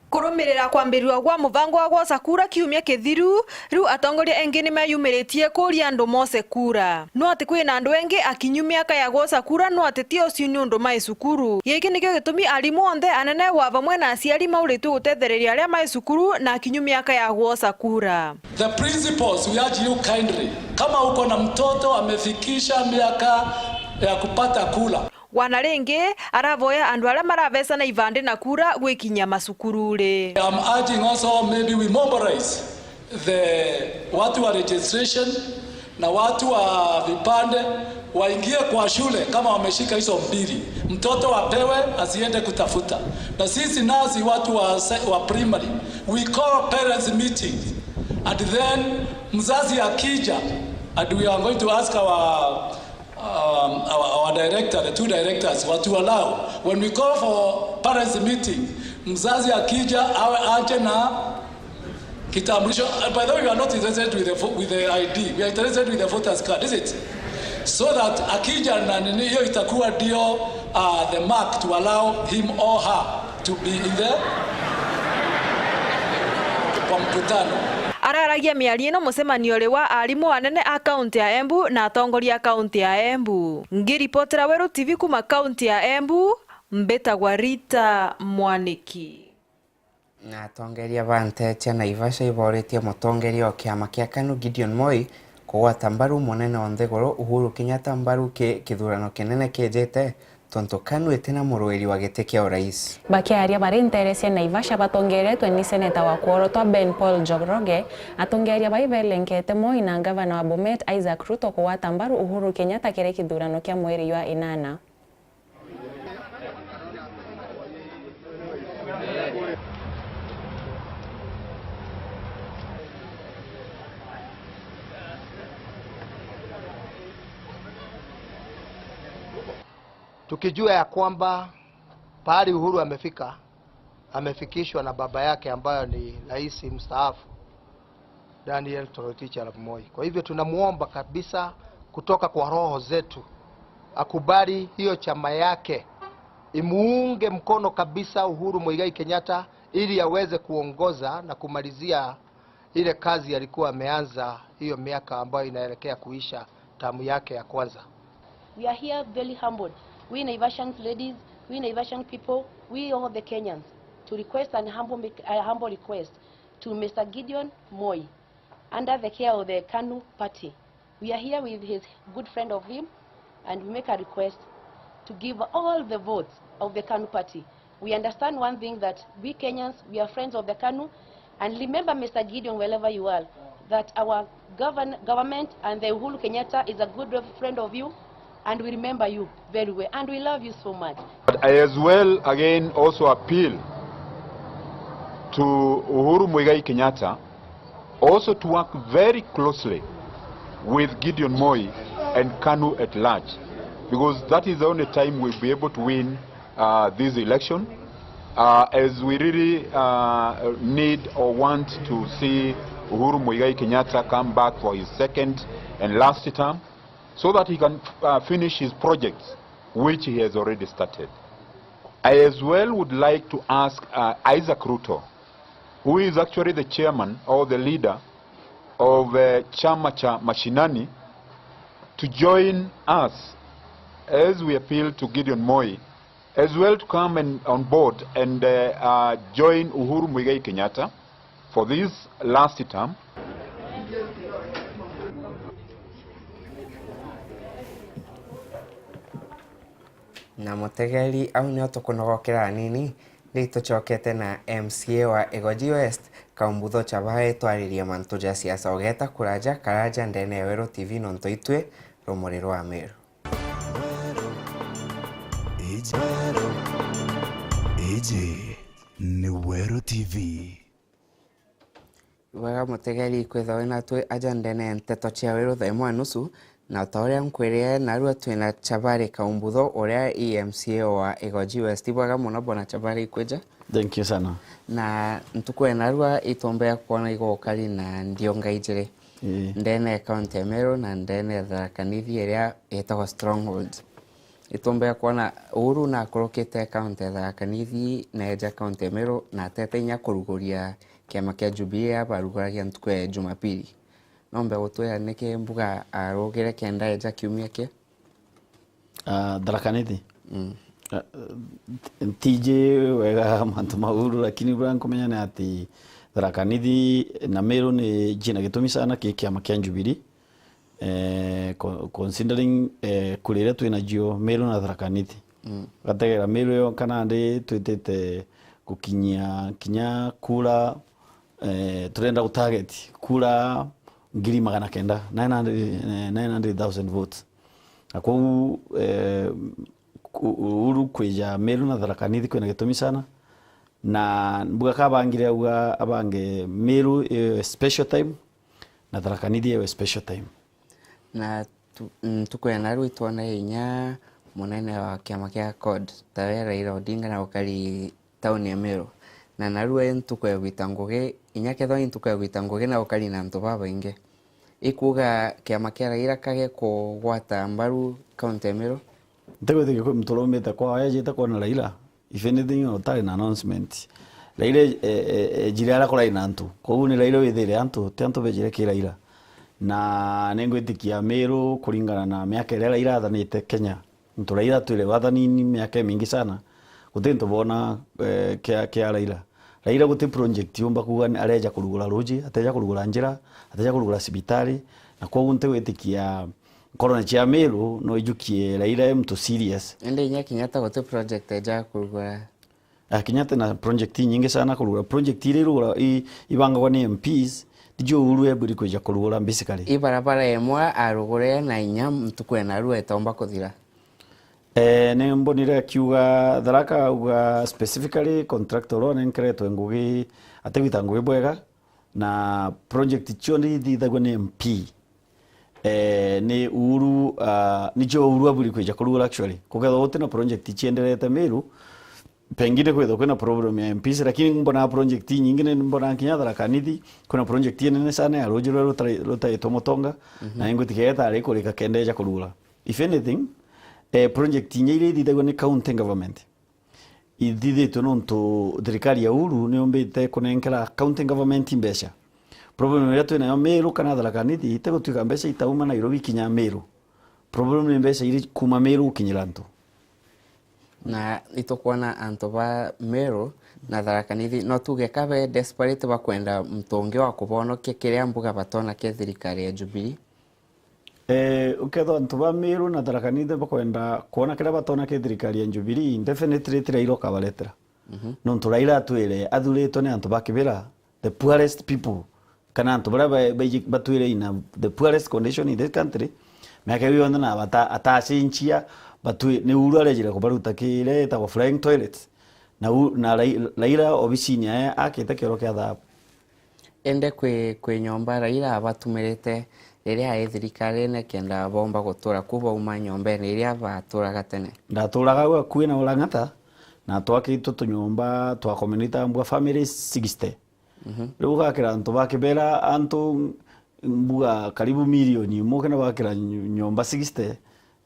Kurumirira kwambirirua gwa mubango wa gwoca kura kiumia kithiru, riu atongoria engi ni meyumiritie kuuria andu moce kura. No ati kwina andu engi akinyu miaka ya gwoca kura, no ati ti uciu ni undu mai cukuru. Giki nikio gitumi arimu onthe anene wa vamwe na aciari mauritue gutethereria aria mai cukuru na akinyu miaka ya gwoca kura. The principals, we urge you kindly, kama uko na mtoto amefikisha miaka ya kupata kura, Wana ringi aravoya andu aria maravecana ivandi na kura gwikinyia macukururi. I'm urging also maybe we mobilize the watu wa registration na watu wa vipande waingie kwa shule kama wameshika hizo mbili. Mtoto apewe asiende kutafuta. Na sisi nasi watu wa, se- wa primary, we call parents meeting and then mzazi akija and we are going to ask our um, our, our director, the two directors, watu allow. When we call for parents meeting, mzazi akija awe aje na kitambulisho. Uh, by the way, we are not interested with the, vo- with the I D. We are interested with the voters card, is it? So that akija na nini, hiyo itakuwa ndio uh, the mark to allow him or her to be in the kwa mkutano. Araragia miario ino mucemanio ri wa arimu anene a kaunti ya Embu na atongoria a kaunti ya Embu. Ngiripotera Weru T V kuma kaunti ya Embu, mbitagwa Rita Mwaniki. Na atongeria ba nte cia Naivasha iboritie mutongeria o kiama kia KANU Gideon Moi kugwata mbaru munene o nthiguru Uhuru Kenyatta mbaru ki kithurano kinene kijite, tontu KANU itina murwiri wa giti kia urais. Bakiaria bari ntere cia Naivasha batongeretwe ni seneta wa kuorotwa Ben Paul Njoroge, atongeria bai belenkete Moi na ngavana wa Bomet Isaac Ruto kugwata mbaru Uhuru Kenyatta kiri kithurano kia mweri jwa inana. Tukijua ya kwamba pahali Uhuru amefika, amefikishwa na baba yake ambayo ni rais mstaafu Daniel Toroitich arap Moi. Kwa hivyo tunamuomba kabisa kutoka kwa roho zetu akubali hiyo chama yake imuunge mkono kabisa Uhuru Muigai Kenyatta ili aweze kuongoza na kumalizia ile kazi alikuwa ameanza hiyo miaka ambayo inaelekea kuisha tamu yake ya kwanza. We are here very humbled. We Naivashans ladies, we Naivashan people, we all the Kenyans, to request an humble, a humble request to Mister Gideon Moi under the care of the KANU party. We are here with his good friend of him and we make a request to give all the votes of the KANU party We understand one thing, that we Kenyans, we are friends of the KANU. And remember, Mister Gideon, wherever you are, that our govern-, government and the Uhuru Kenyatta is a good friend of you, and we remember you very well, and we love you so much. But I as well again also appeal to Uhuru Muigai Kenyatta also to work very closely with Gideon Moi and KANU at large, because that is the only time we'll be able to win uh, this election, uh, as we really uh, need or want to see Uhuru Muigai Kenyatta come back for his second and last term, so that he can uh, finish his projects which he has already started. I as well would like to ask uh, Isaac Ruto, who is actually the chairman or the leader of uh, Chama cha Mashinani, to join us as we appeal to Gideon Moi as well to come and on board and uh, uh, join Uhuru Muigai Kenyatta for this last term. Na mutegeri, au nio tukunogokera anini, ri tucokete na M C A wa Igoji West, Kaumbutho Chabae, twaririe mantu ja siasa. Ugeta kuraja karaja ndene ya Weru T V, nontu itwi rumuri rwa Meru. Iji, iji ni Weru T V. Bwega mutegeri, ikwithwa wi natwi aja ndene ya nteto cia Weru thaa imwe na nusu, na o ta uria nkwirire, narua twina Chabari Kaumbutho, uria i M C A wa Igoji West. Bwega mono bwana Chabari, ikwija. Thank you sana. Na ntuku ya narua itumbea kwona igukari na ndionga ijiri. Ii. Ndene ya kaunti ya Meru na ndene ya Tharaka Nithi iria itagwa Stronghold. Itumbea kwona Uhuru nakurukite kaunti ya Tharaka Nithi na eja kaunti ya Meru, na atete inya kuruguria kiama kia Jubilee abaruguragia ntuku ya Jumapili. Nombe gutwira niki mbuga arugire kenda eja kiumia kia? Ah, Tharaka Nithi? Mm. Ah, ntiji wega mantu ma Uhuru, lakini buria nkumenya ni ati Tharaka Nithi na Meru ni cina gitumi sana ki kiama kia Jubilee. Eh, co-, considering, eh, kura iria twina cio Meru na Tharaka Nithi. Mm. Gategera Meru yonka nandi twitite gukinyia kinya kura, eh, turenda gutarget kura ngiri magana kenda, nine hundred, eh, nine hundred thousand votes. Na kwou, eh, ku-, Uhuru kwija Meru na Tharaka Nithi kwina gitumi sana. Na mbuga kabangire auga abange Meru iwe special time, na Tharaka Nithi iwe special time. Na tu-, ntuku ya narua itwona inya munene wa kiama kia CORD, tawe Raila Odinga na ukari tauni ya Meru. Na narua i ntuku ya gwita ngugi, inya kethwa i ntuku ya gwita ngugi na ukari na antu babaingi. Ikuuga kiama kia Raila kage kugwata mbaru kaunti ya Meru? Ntigwitikia kwi muntu uraumite kwao ejite kwona Raila. If anything, utari na announcement. Raila e-, e-, ejire aria kurai na antu. Koguo ni Raila withire antu, ti antu bejire ki Raila. Na ningwitikia Meru kuringana na miaka iria Raila athanite Kenya. Ntu Raila atwire wathanini miaka imingi sana. Guti ntu bona, eh, kia, kia Raila. Raila guti project yumba kuuga ni areja kurugura ruji, ateja kurugura njira, ateja kurugura cibitari. Na koguo ntigwitikia nkorone cia Meru no ijukie Raila e muntu serious. Indi inya Kenyatta guti project eja kurugura. Ah, Kenyatta na project inyingi sana kurugura. Project iria irugura-, i-, ibangagwa ni M Ps, nicio Uhuru ebwiri kwija kurugura basically. I barabara imwe arugure na inya ntuku ya narua itaumba kuthira. Eh, ni mbonire akiuga Tharaka, auga specifically contractor uria unenkeretwe ngugi, atigwita ngugi bwega, na project cionthe ithithagua ni M P. Eh, ni Uhuru, ah, nicio Uhuru abwiri kwija kurugura actually. Kukethwa guti na project cienderete Meru, pengine kwithwa kwina problem ya M Ps, lakini mbona project nyingi, ni mbona kinya Tharaka Nithi, kwina project inene sana ya ruji ruria rutari-, rutaitwo Mutonga, mhm, na ingwitikia etari kurika kenda eja kurugura. If anything, eh, project inya iria ithithagua ni county government, ithithitwe nontu thirikari ya Uhuru niyumbite kunenkera county government mbeca. Problem iria twinayo Meru kana Tharaka Nithi, itigutwika mbeca itauma Nairobi kinya Meru. Problem ni mbeca iri kuma Meru gukinyira antu. Na itukwona antu ba Meru na Tharaka Nithi, no tuge kabe desperate bakwenda muntu ungi wa kubonokia kiria mbuga batona ki thirikari ya Jubilee. Eh, ukethwa antu ba Meru na Tharaka Nithi bakwenda kwona kiria batona ki thirikari ya Jubilee, definitely ti Raila ukabaretera. Mhm. Nontu Raila atwire athuritwe ni antu ba Kibera, the poorest people, kana antu baria ba-, baiji-, batwire in a, the poorest condition in this country, miaka iu yonthe na bata-, atacenjia, batwi-, ni Uhuru arejire kubaruta kiria itagwa flying toilets. Na u-, na Rai-, Raila obisini yae akite kioro kia thahabu. Indi kwi, kwi nyomba Raila abatumirite riria ai thirikarine kenda bomba gutura ku bauma nyombene iria baturaga tene. Ndaturaga au akui na Olang'ata, na twakitwe tunyomba twa community mbwa families sixty. Mhm. Riu ugakira antu ba Kibera, antu mbuga karibu milioni imwe, ukenda gwakira ny-, nyomba sixty,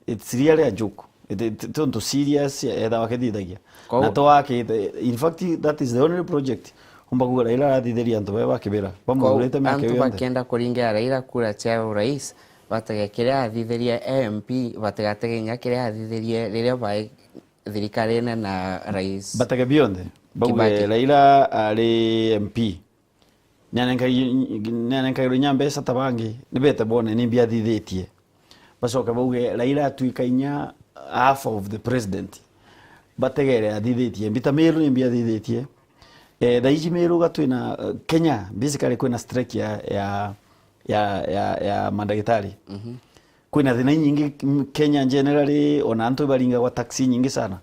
it's really a joke. It, it, ti untu serious, etha wakithithagia. Kou- Na twakite, in fact, that is the only project umba kuuga Raila arathithiria antu bae ba Kibera. Kou Bamwirite miaka antu yonthe. Bakenda kuringira Raila kura cia urais, batege kiria athithirie M P, batigatege kinya kiria athithirie riria bai thirikarine na rais. Batege bionthe. Bauge Kibaki. Raila ari M P. Nianenkagi-, nianenkagirwe inya mbeca ta bangi, nibete bone nimbi athithitie. Bacoke bauge Raila atwika inya half of the president. Bategere athithitie. Mbita Meru nimbi athithitie. Eh, thaa iji Meru ga twina, eh, Kenya, basically kwina strike ya, ya, ya, ya, ya mandagitari. Mhm. Kwina thina inyingi, mm, Kenya generally, ona antu ibaringagwa taxi nyingi sana.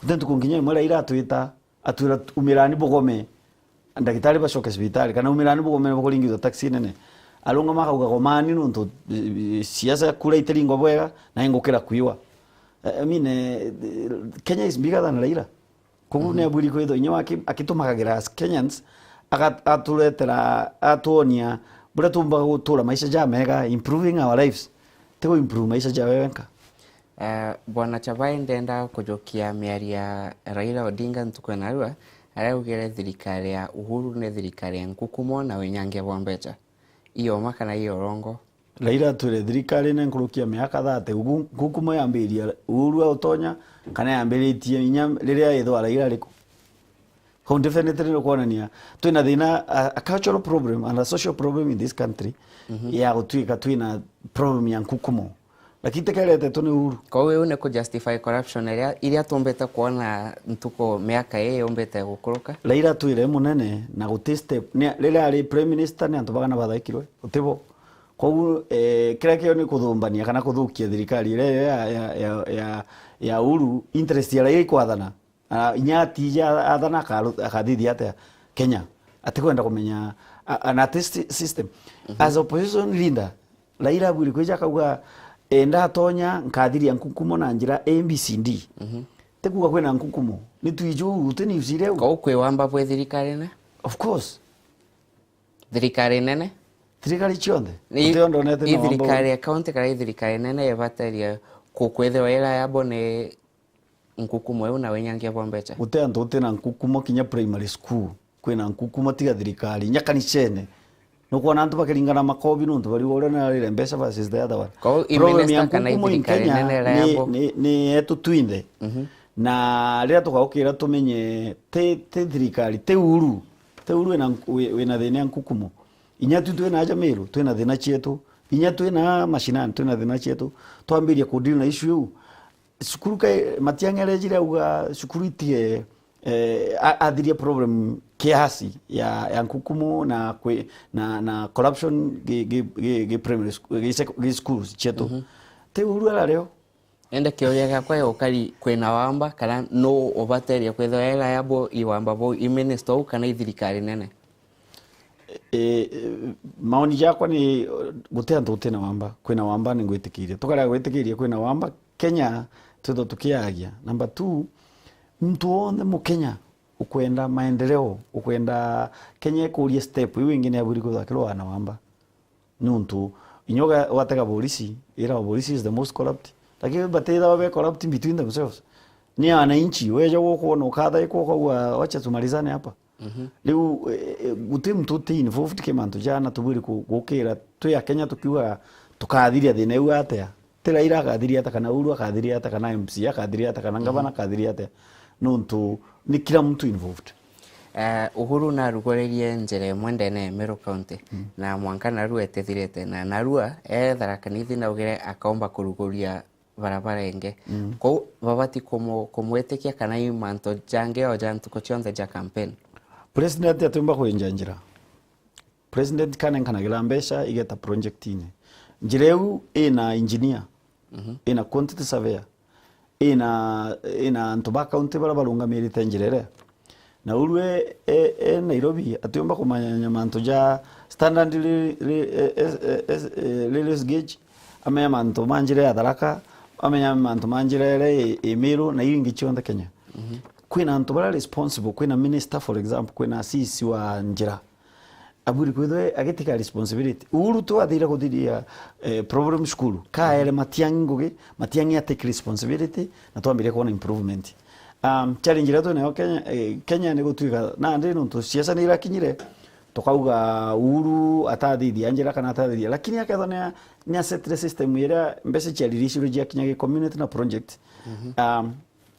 Guti ntuku nginya imwe Raila atwita, atwira, "Umirani bugome, ndagitari bacoke cibitari, kana umirani bugome, bukuringithwa taxi nene." Arungama akauga, "Gomani nontu, eh, siasa kura itiringwa bwega, na ingukira kwiwa." Eh, I mean, eh, Kenya is bigger than Raila. Koguo, mhm, ni abwiri kwithwa inya waki-, akitumagagira as Kenyans, aga-, aturetera, atwonia buria tumbaga gutura maisha jamega, improving our lives. Ti ku improve maisha jawe wenka. Eh, Bwana Chabai, ndenda kujukia miario ya Raila Odinga ntuku ya narua, aria augire thirikari ya Uhuru ni thirikari ya nkukumo na winyangia bwa mbeca. Iyo ma kana iyo urongo? Raila atwire thirikari ni nkuruki ya miaka thirty, ugu nkukumo yambiria Uhuru autonya, kana yambiritie inya riria ithwa Raila ariku? Kau definitely ni kwonania twina thina, a, a cultural problem and a social problem in this country, mhm, ya gutwika twina problem ya nkukumo. Lakini tikeretetwe ni Uhuru. Kou iu ni ku justify corruption iria, iria tumbite kwona ntuku miaka ii yumbite gukuruka? Raila atwire munene na guti step. Ni, riria ari prime minister ni antu bagana bathaikirwe, utibo. Koguo, eh, kiria kio ni kuthumbania kana kuthukia thirikari iria iyo ya, ya, ya, ya, ya Uhuru, interest ya Raila ikwathana. Ah, inya atija athana akaru-, akathithia atia Kenya? Atikwenda kumenya, a-, an artistic system. Mhm. As opposition leader, Raila abwiri kwija akauga, "Eh, ndatonya nkathiria nkukumo na njira A, B, C, D." Mhm. Ti kuuga kwina nkukumo. Ni twiju uu, ti news iria u. Kou kwi wamba bwi thirikarine? Of course. Thirikari nene? Thirikari cionthe? Ni, guti o ndonete ni na wamba thirikari u. Ya county kana i thirikari nene ibataria ku-, kwithirwa ira yabo ni nkukumo iu na winyangia bwa mbeca. Guti antu uti na nkukumo kinya primary school. Kwina nkukumo tiga thirikari. Inya kanicene. Nukwona antu bakiringana makobi nontu bariuga uria narire mbeca versus the other one. Kou i problem ya minister kana i nkukumo in thirikari Kenya nene ira ni, yabo? Ni, ni yetu twinthe. Mhm. Na riria tugaukira tumenye ti, ti thirikari, ti Uhuru. Ti Uhuru wina nku-, wi-, wina thina ya nkukumo. Inya tu twina aja Meru, twina thina cietu. Inya twina mashinani, twina thina cietu. Twambirie kudeal na issue iu. Cukuru kai, Matiang'i arejire auga cukuru itige, eh, a-, athirie problem kiasi ya, ya nkukumo na kwi-, na, na corruption gi, gi, gi, gi primary sc-, gi sec-, gi schools cietu. Mhm. Ti Uhuru arario. Ende kiuria giakwa gigukari kwina wamba kana nu ubateria kwithirwa e reliable i wamba bau i minister ou kana i thirikari nene? E, e, maoni jakwa ni, guti antu guti na wamba, kwina wamba ni ngwitikiria. Tukarega gwitikiria kwina wamba, Kenya twithwa tukiagia. Number two, muntu wonthe Mukenya ukwenda maendeleo, ukwenda Kenya ikurie step, iu ingi ni abwiri kwithwa akirwaa na wamba. Niuntu inya uga-, ugatega borisi, ira borisi is the most corrupt. Lakini batithagwa be corrupt between themselves. Ni wananchi, weja gukwona ukathaikwa ukauga, "Wacha tumalizane hapa." Mhm. Riu, eh, eh, guti muntu uti involved ki mantu jana tubwiri ku-, gukira twi Akenya tukiuga tukathiria thina iu atia. Ti Raila akathiria atia, kana Uhuru akathiria atia, kana M C A akathiria atia, kana, mhm, ngavana akathiria atia. Nontu ni kila muntu involved. Eh, Uhuru narugoririe njira imwe ndene ya Meru County, mm, na mwanka narua itithirite, na narua e Tharaka Nithi naugire akaumba kuruguria barabara ingi. Mm. Kou babati kumu-, kumwitikia kana i mantu jangi o ja ntuku cionthe ja campaign? President atiumba kwinja njira. President kanenkanagira mbeca igeta project-ini. Njira iu ina engineer, mhm, ina quantity surveyor, ina, ina antu ba county baria barungamirite njira iria. Na Uhuru e, e, e Nairobi, atiumba kumanya mantu ja standard re-, re-, e, e, e, e, railways gauge, amenya mantu ma njira ya Tharaka, amenya mantu ma njira iria i, i Meru, na iu ingi cionthe Kenya. Mhm. Kwina antu baria responsible, kwina minister, for example, kwina C E C wa njira. Abwiri kwithwa agitika responsibility. Uhuru tu athiire kuthiria, eh, problem cukuru. Kaere Matiang'i ngugi, Matiang'i atake responsibility, na twambirie kwona improvement. Um, challenge iria twinayo Kenya, eh, Kenya ni gutwika, nandi nontu siasa ni irakinyire, tukauga Uhuru atathithia njira kana atathithia. Lakini akethwa ni a-, ni asetire system iria mbeca cia release ciakinyagia community na project. Mhm. Um,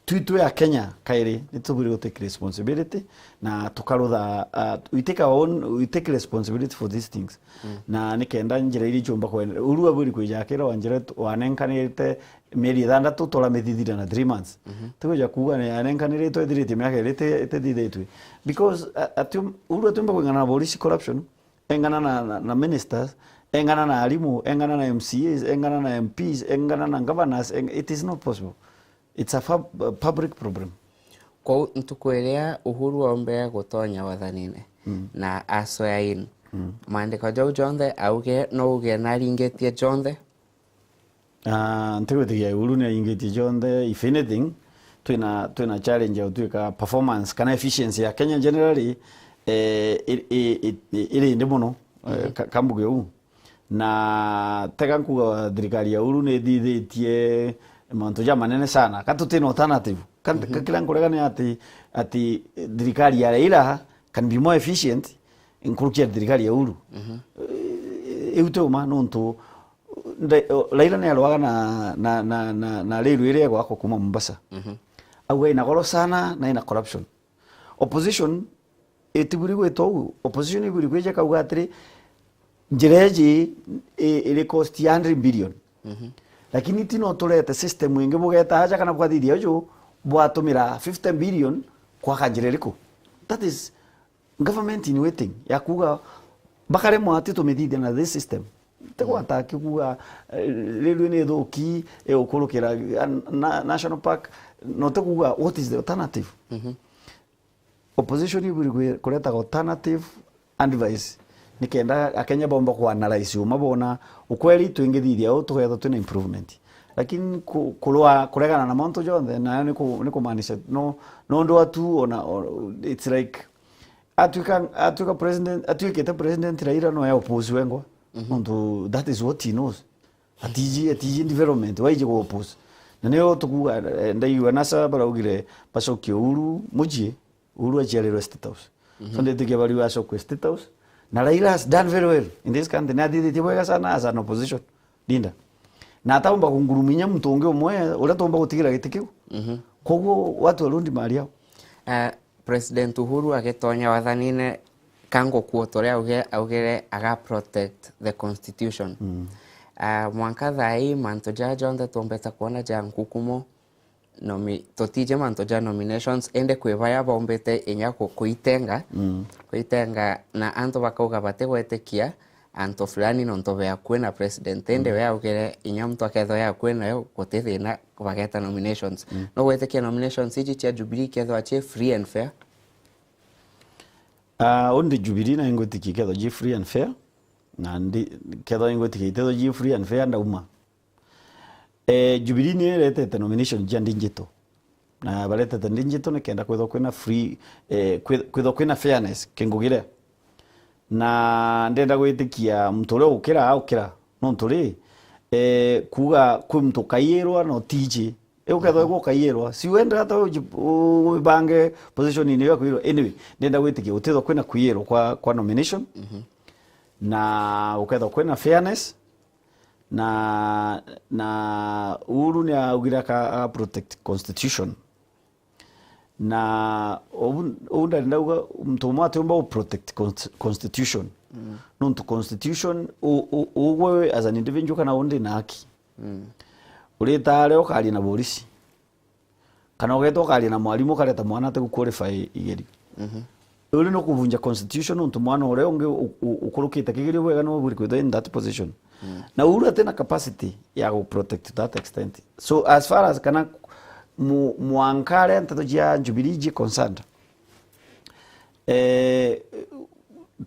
Twi twi Akenya kairi, ni tubwire gutake responsibility, na tukarutha, uh, we take our own, we take responsibility for these things. Mm. Na nikenda njira iria ichumba kwenda, Uhuru abwiri kwija akira wa njira tu-, wanenkanirite mieri ithandatu, turamithithira na three months. Mhm. Tikwija kuuga ni anenkanirite ithiritie miaka iri iti-, itithithitwe. Because, uh, ati-, Uhuru atiumba kwingana na polisi corruption, engana na, na, na ministers, engana na arimu, engana na M C As, engana na M Ps, engana na governors, eng-, it is not possible. It's a fab-, a public problem. Kwou ntuku iria Uhuru aumbe gutonya wathanine, mm, na a swear in, mm, maandiko jau jonthe auge no uge naringitie jonthe? Ah, ntigwitikia Uhuru ni aingitie jonthe. If anything, twina, twina challenge ya gutwika performance kana efficiency ya Kenya generally, eh, i-, i-, i-, i-, iri ndi muno, eh, mhm, ka-, kambuge uu. Na tega nkuga thirikari ya Uhuru ni ithithitie mantu jamanene sana. Ka tutina alternative. Ka, mhm, ka kira nkurega ni ati, ati thirikari ya Raila can be more efficient nkuruki ya thirikari ya Uhuru. Mhm. Eh, iu ti uma nontu nde-, Raila ni arwaga na, na, na, na, na railway iria igwakwa kuma Mombasa. Mhm. Auga ina goro sana na ina corruption. Opposition itiburi gwitwa uu. Opposition iburi kwija kauga atiri, njira iji i-, iri cost ya hundred billion. Mhm. Lakini ti no turete system ingi bugeta aja kana bwathithia uju bwatumira fifty billion kwaka njira iriku? That is government in waiting, ya kuuga bakaremwa ati tumithithia na this system. Tigwata akikuuga, eh, railway ni ithuki, igukurukira, eh, na-, national park, no tikuuga what is the alternative? Mhm. Opposition iburi kwi-, kuretaga alternative advice, nikenda Akenya bomba ku analyse uma bona ukweli twingithithia uu tugetha twina improvement. Lakini ku-, kurwa, kuregana na mantu jonthe, nayo ni ku-, ni kumaanisha no, no ndwatu ona, o-, it's like, atwika, atwika president, atwikite president Raila no ya oppose wengwa. Mhm. Nontu that is what he knows. Atiji, atiji development, waiji ku oppose. Na nio tukuga, eh, ndaigua NASA baraugire bacokie Uhuru mucii, Uhuru aciarirwe State House. Mhm. So nditikia bariu acokwe State House. Na Raila has done very well in this country. Ni athithitie bwega sana as an opposition leader. Na ataumba kunguruminya muntu ungi umwe uria tuumba gutigira giti kiu. Mhm. Koguo watu warundi mali yao. Eh, President Uhuru agitonya wathanine, ka nguquote uria auge-, augire aga protect the constitution. Mm. Ah, mwanka thaa ii mantu jaja jonthe tumbite kwona ja nkukumo, nomi-, tutiji mantu ja nominations, indi kwi baria baumbite inya ku-, kuitenga, mm, kuitenga, na antu bakauga batigwitikia antu fulani nontu be akui na president, indi, mm, we augire inya muntu akethwa e akui nayo guti thina bageta nominations. Mm. No gwitikia nominations iji cia Jubilee ikethwa ci free and fair? Ah, undi Jubilee na ingwitikia ikethwa ji free and fair, na ndi, ikethwa ingwitikia itethwa ji free and fair ndauma. Eh, Jubilee ni iretete nomination cia digital. Na baretete digital nikenda kwithwa kwina free, eh, kwi-, kwithwa kwina fairness kingugire. Na ndenda gwitikia muntu uria ukira, ukira. Nontu ri, eh, kuuga kwi muntu ukaiyirwa na utiji. Igukethwa, mhm, igwo ukaiyirwa. Si wenda hata uji-, u-, wibange position-ini ya kuiyirwa. Anyway, ndenda gwitikia gutithwa kwina kuiyirwa kwa, kwa nomination. Mhm. Na gukethwa kwina fairness. Na, na Uhuru ni augire aka, aka protect constitution. Na ubu, ubu ndari ndauga muntu umwe atiumba gu protect cons-, constitution. Mm. Nontu constitution, u-, u-, ugwe as an individual kana undi na haki. Mm. Urita aria ukaria na borisi. Kana ugeeta ukaria na mwarimu ukareta mwana ate guqualify igerio. Mhm. Uri no kuvunja constitution nontu mwana uria ungi u-, u-, ukurukite kigerio bwega no buri kwithwa in that position. Mm. Na Uhuru atina capacity ya gu protect to that extent. So as far as kana mu-, mwanka aria nteto cia Jubilee ji concerned, eh,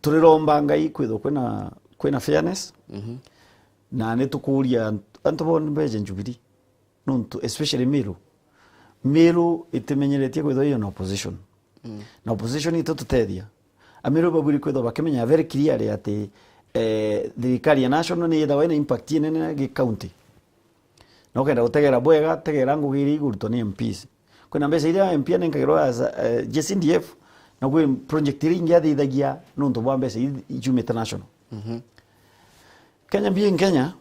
turiromba Ngai kwithwa kwina, kwina fairness. Mhm. Na nitukuria antu, antu bonthe beje Jubilee. Nontu, especially Meru. Meru itimenyeretie kwithwa iyo na opposition. Mm. Na opposition itututethia. Ameru babwiri kwithwa bakimenya very clearly ati, eh, thirikari ya national ni yithawa ina impact inene gi county. Na ukenda gutegera bwega, tegera ngugi iria igurutwa ni M Ps. Kwina mbeca iria M P anenkagirwa as, eh, J C D F, na kwi project iria ingi athithagia nontu bwa mbeca i-, iumite national. Mhm. Kenya being Kenya,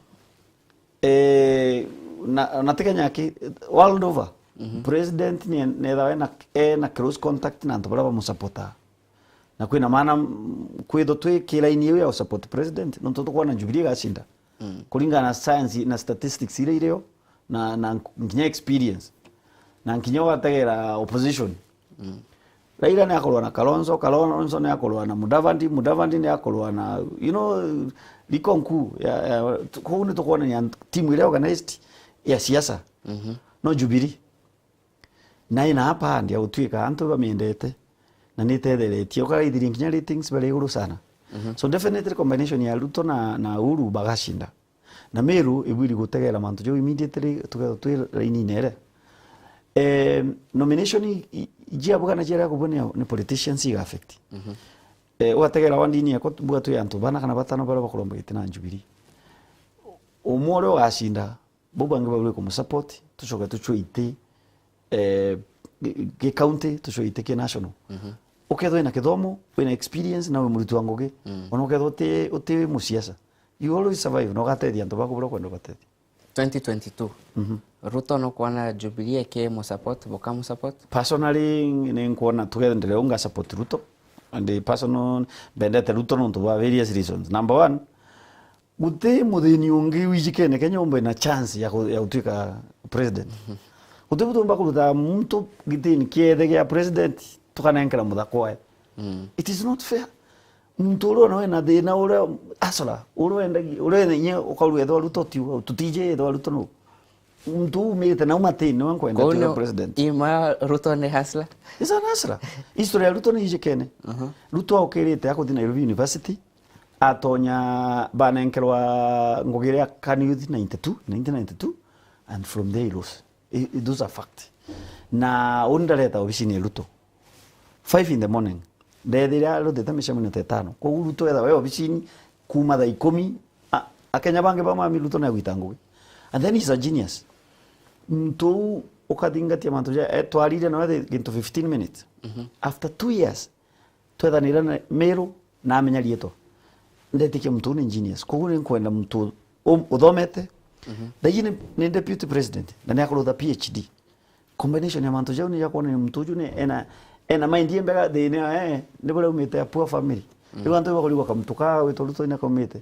eh, na, na ti Kenya ki, world over, mhm, president ni, ni ethawa ena, ena close contact na antu baria bamusupportaa. Na kwina maana, mm, kwithwa twi kiraini iu ya usupport president, nontu tukwona Jubilee igacinda. Mm. Kuringana na science na statistics iria irio, na, na nk-, nkinya experience. Na nkinya ugategera opposition. Mm. Raila ni akorwa na Kalonzo, Kalonzo ni akorwa na Mudavadi, Mudavadi ni akorwa na, you know, riko nkuu ya, ya, tu-, kuu ni tukwonania timu iria organized ya siasa. Mhm. No Jubilee. Na ina hapa ndia gutwika antu bamiendete. Na ni itetheretie. Ukaraithirie nkinya ratings bari iguru sana. Mhm. So definitely combination ya Ruto na, na Uhuru bagacinda. Na Meru ibwiri gutegera mantu jau immediately tukethwa twi raini-ini ere. Eh, nomination i, i, jiabuga na jiaria kubua ni, ni politicians iga affect. Mhm. Eh, ugategera wandini yakwa buga twi antu bana kana batano baria bakuromba giti na Jubilee. Umwe uria ugacinda, bau bangi babwire kumusupport, tucoke tucwe iti, eh, gi, gi county, tucwe iti ki national. Mhm. Ukethwa wina kithomo, wina experience, na wi muriti wa ngugi, mm, ona ukethwa uti, uti musiasa, you always survive, na ugatethia antu baku buria ukwenda ubatethia. Twenty twenty-two. Mhm. Ruto nukwona Jubilee ikimusupport, bukamusupport? Personally, ni nkwona tugendere u nga support Ruto. And personal, mbendete Ruto nontu bwa various reasons. Number one, guti muthini ungi wijikene Kenya umbe na chance ya ku-, ya gutwika president. Mhm. Guti butumba kuruta muntu gitini kiethe gia president tukanenkera muthakwae. Mm. It is not fair. Muntu uria ona wina thina, uria hustler, uria wendagia, uria wina inya ukaruga ethwa Ruto tiu, tutiji ethwa Ruto nu. Muntu umite nau matini, niwe nkwenda Kwou tuge ni president. Ima Ruto ni hustler? He's an hustler. History ya Ruto ni ijikene. Mhm. Ruto aukirite akuthi Nairobi University, atonya banenkerwa ngugi iria Kanu Youth ninety-two, nineteen ninety-two, and from there he rose. I, i, those are fact. Na uni ndareta obisini ya Ruto. Five in the morning. Ndethira arutite micemanio ta itano. Koguo Ruto ethawa e obisini kuma thaa ikumi, a, Akenya bangi bamwami Ruto ni agwita ngugi. And then he's a genius. Muntu uu ukathingatia mantu ja, eh, twarire nawe the, gintu fifteen minutes. Mhm. After two years, twethanira na Meru na amenya riitwa. Ndetikia muntu uu ni genius. Koguo ni nkwenda muntu u-, uthomete. Mhm. Thaiji ni, ni deputy president, na ni akurutha P H D. Combination ya mantu jau ni ya kwonania muntu uju ni ena, ena mind imbega thiini ya, eh, ni buria umite a poor family. Mm. Riu antu bakurigwa kamuntu ka gwitwa Ruto ina kaumite.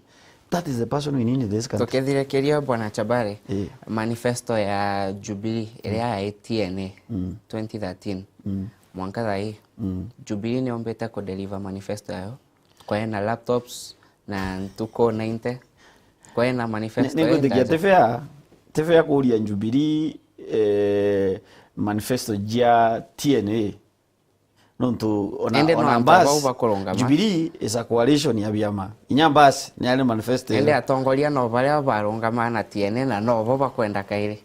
That is the person we need in this country. Tukithirikiria Bwana Chabari, eh, manifesto ya Jubilee iria ya T N A, mm, twenty thirteen, mm, mwanka thaa ii, mm, Jubilee ni yombite ku deliver manifesto yayo. Kwena laptops na ntuku ninety. Kwena manifesto. Ni, ni ngwitikia enda ti fair, ti fair kuria Jubilee, eh, manifesto jia T N A. Nontu ona, indi no ona antu bas, bau bakurungama. Jubilee is a coalition ya biama. Inya bas, ni ari manifesto. Indi iyo atongoria no baria barungama na T N A na no bo bakwenda kairi.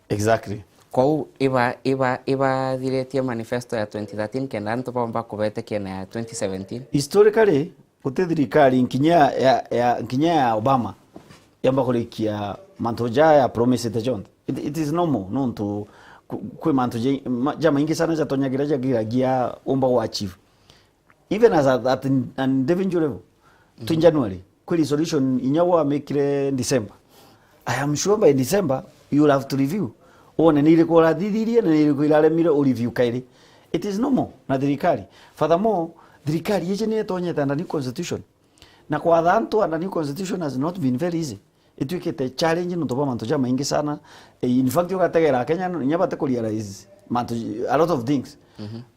Exactly. Kwou iba, iba, ibathiritie manifesto ya twenty thirteen kenda antu baumba kubetikia na ya twenty seventeen. Historically, guti thirikari nkinya ya, ya, nkinya ya Obama yamba kurikia mantu ja ya promisete jonthe. It, it is normal, nontu ku-, kwi mantu ja, ma-, ja maingi sana jatonyagira jagiragia umba gwa achieve. Even as a, at an, an individual level, twi, mhm, January, kwi resolution inya wamikire December. I am sure by December, you will have to review. Wone ni iriku urathithirie na ni iriku iraremire u review kairi. It is normal na thirikari. Furthermore, thirikari iji ni itonyete under new constitution. Na kwatha antu under new constitution has not been very easy. Itwikite challenge nontu bwa mantu jamaingi sana. Eh, in fact, ugategera Kenya, inya bate ku realize mantu, a lot of things.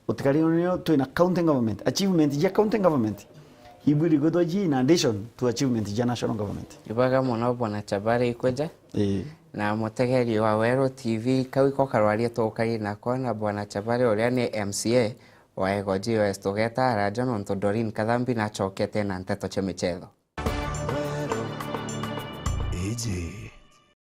Utikari nio twina county government, achievement ja county government ibwiri gwithwa ji in addition to achievement ja national government. Ibwega mono, Bwana Chabari, ikweja. Eh. Na mutegeri wa Weru T V, kau iko karwaria tukari nako na Bwana Chabari, uria ni M C A wa Igoji West. Ugeta araja nontu Doreen Kathambi nachokete na nteto cia michetho. Iji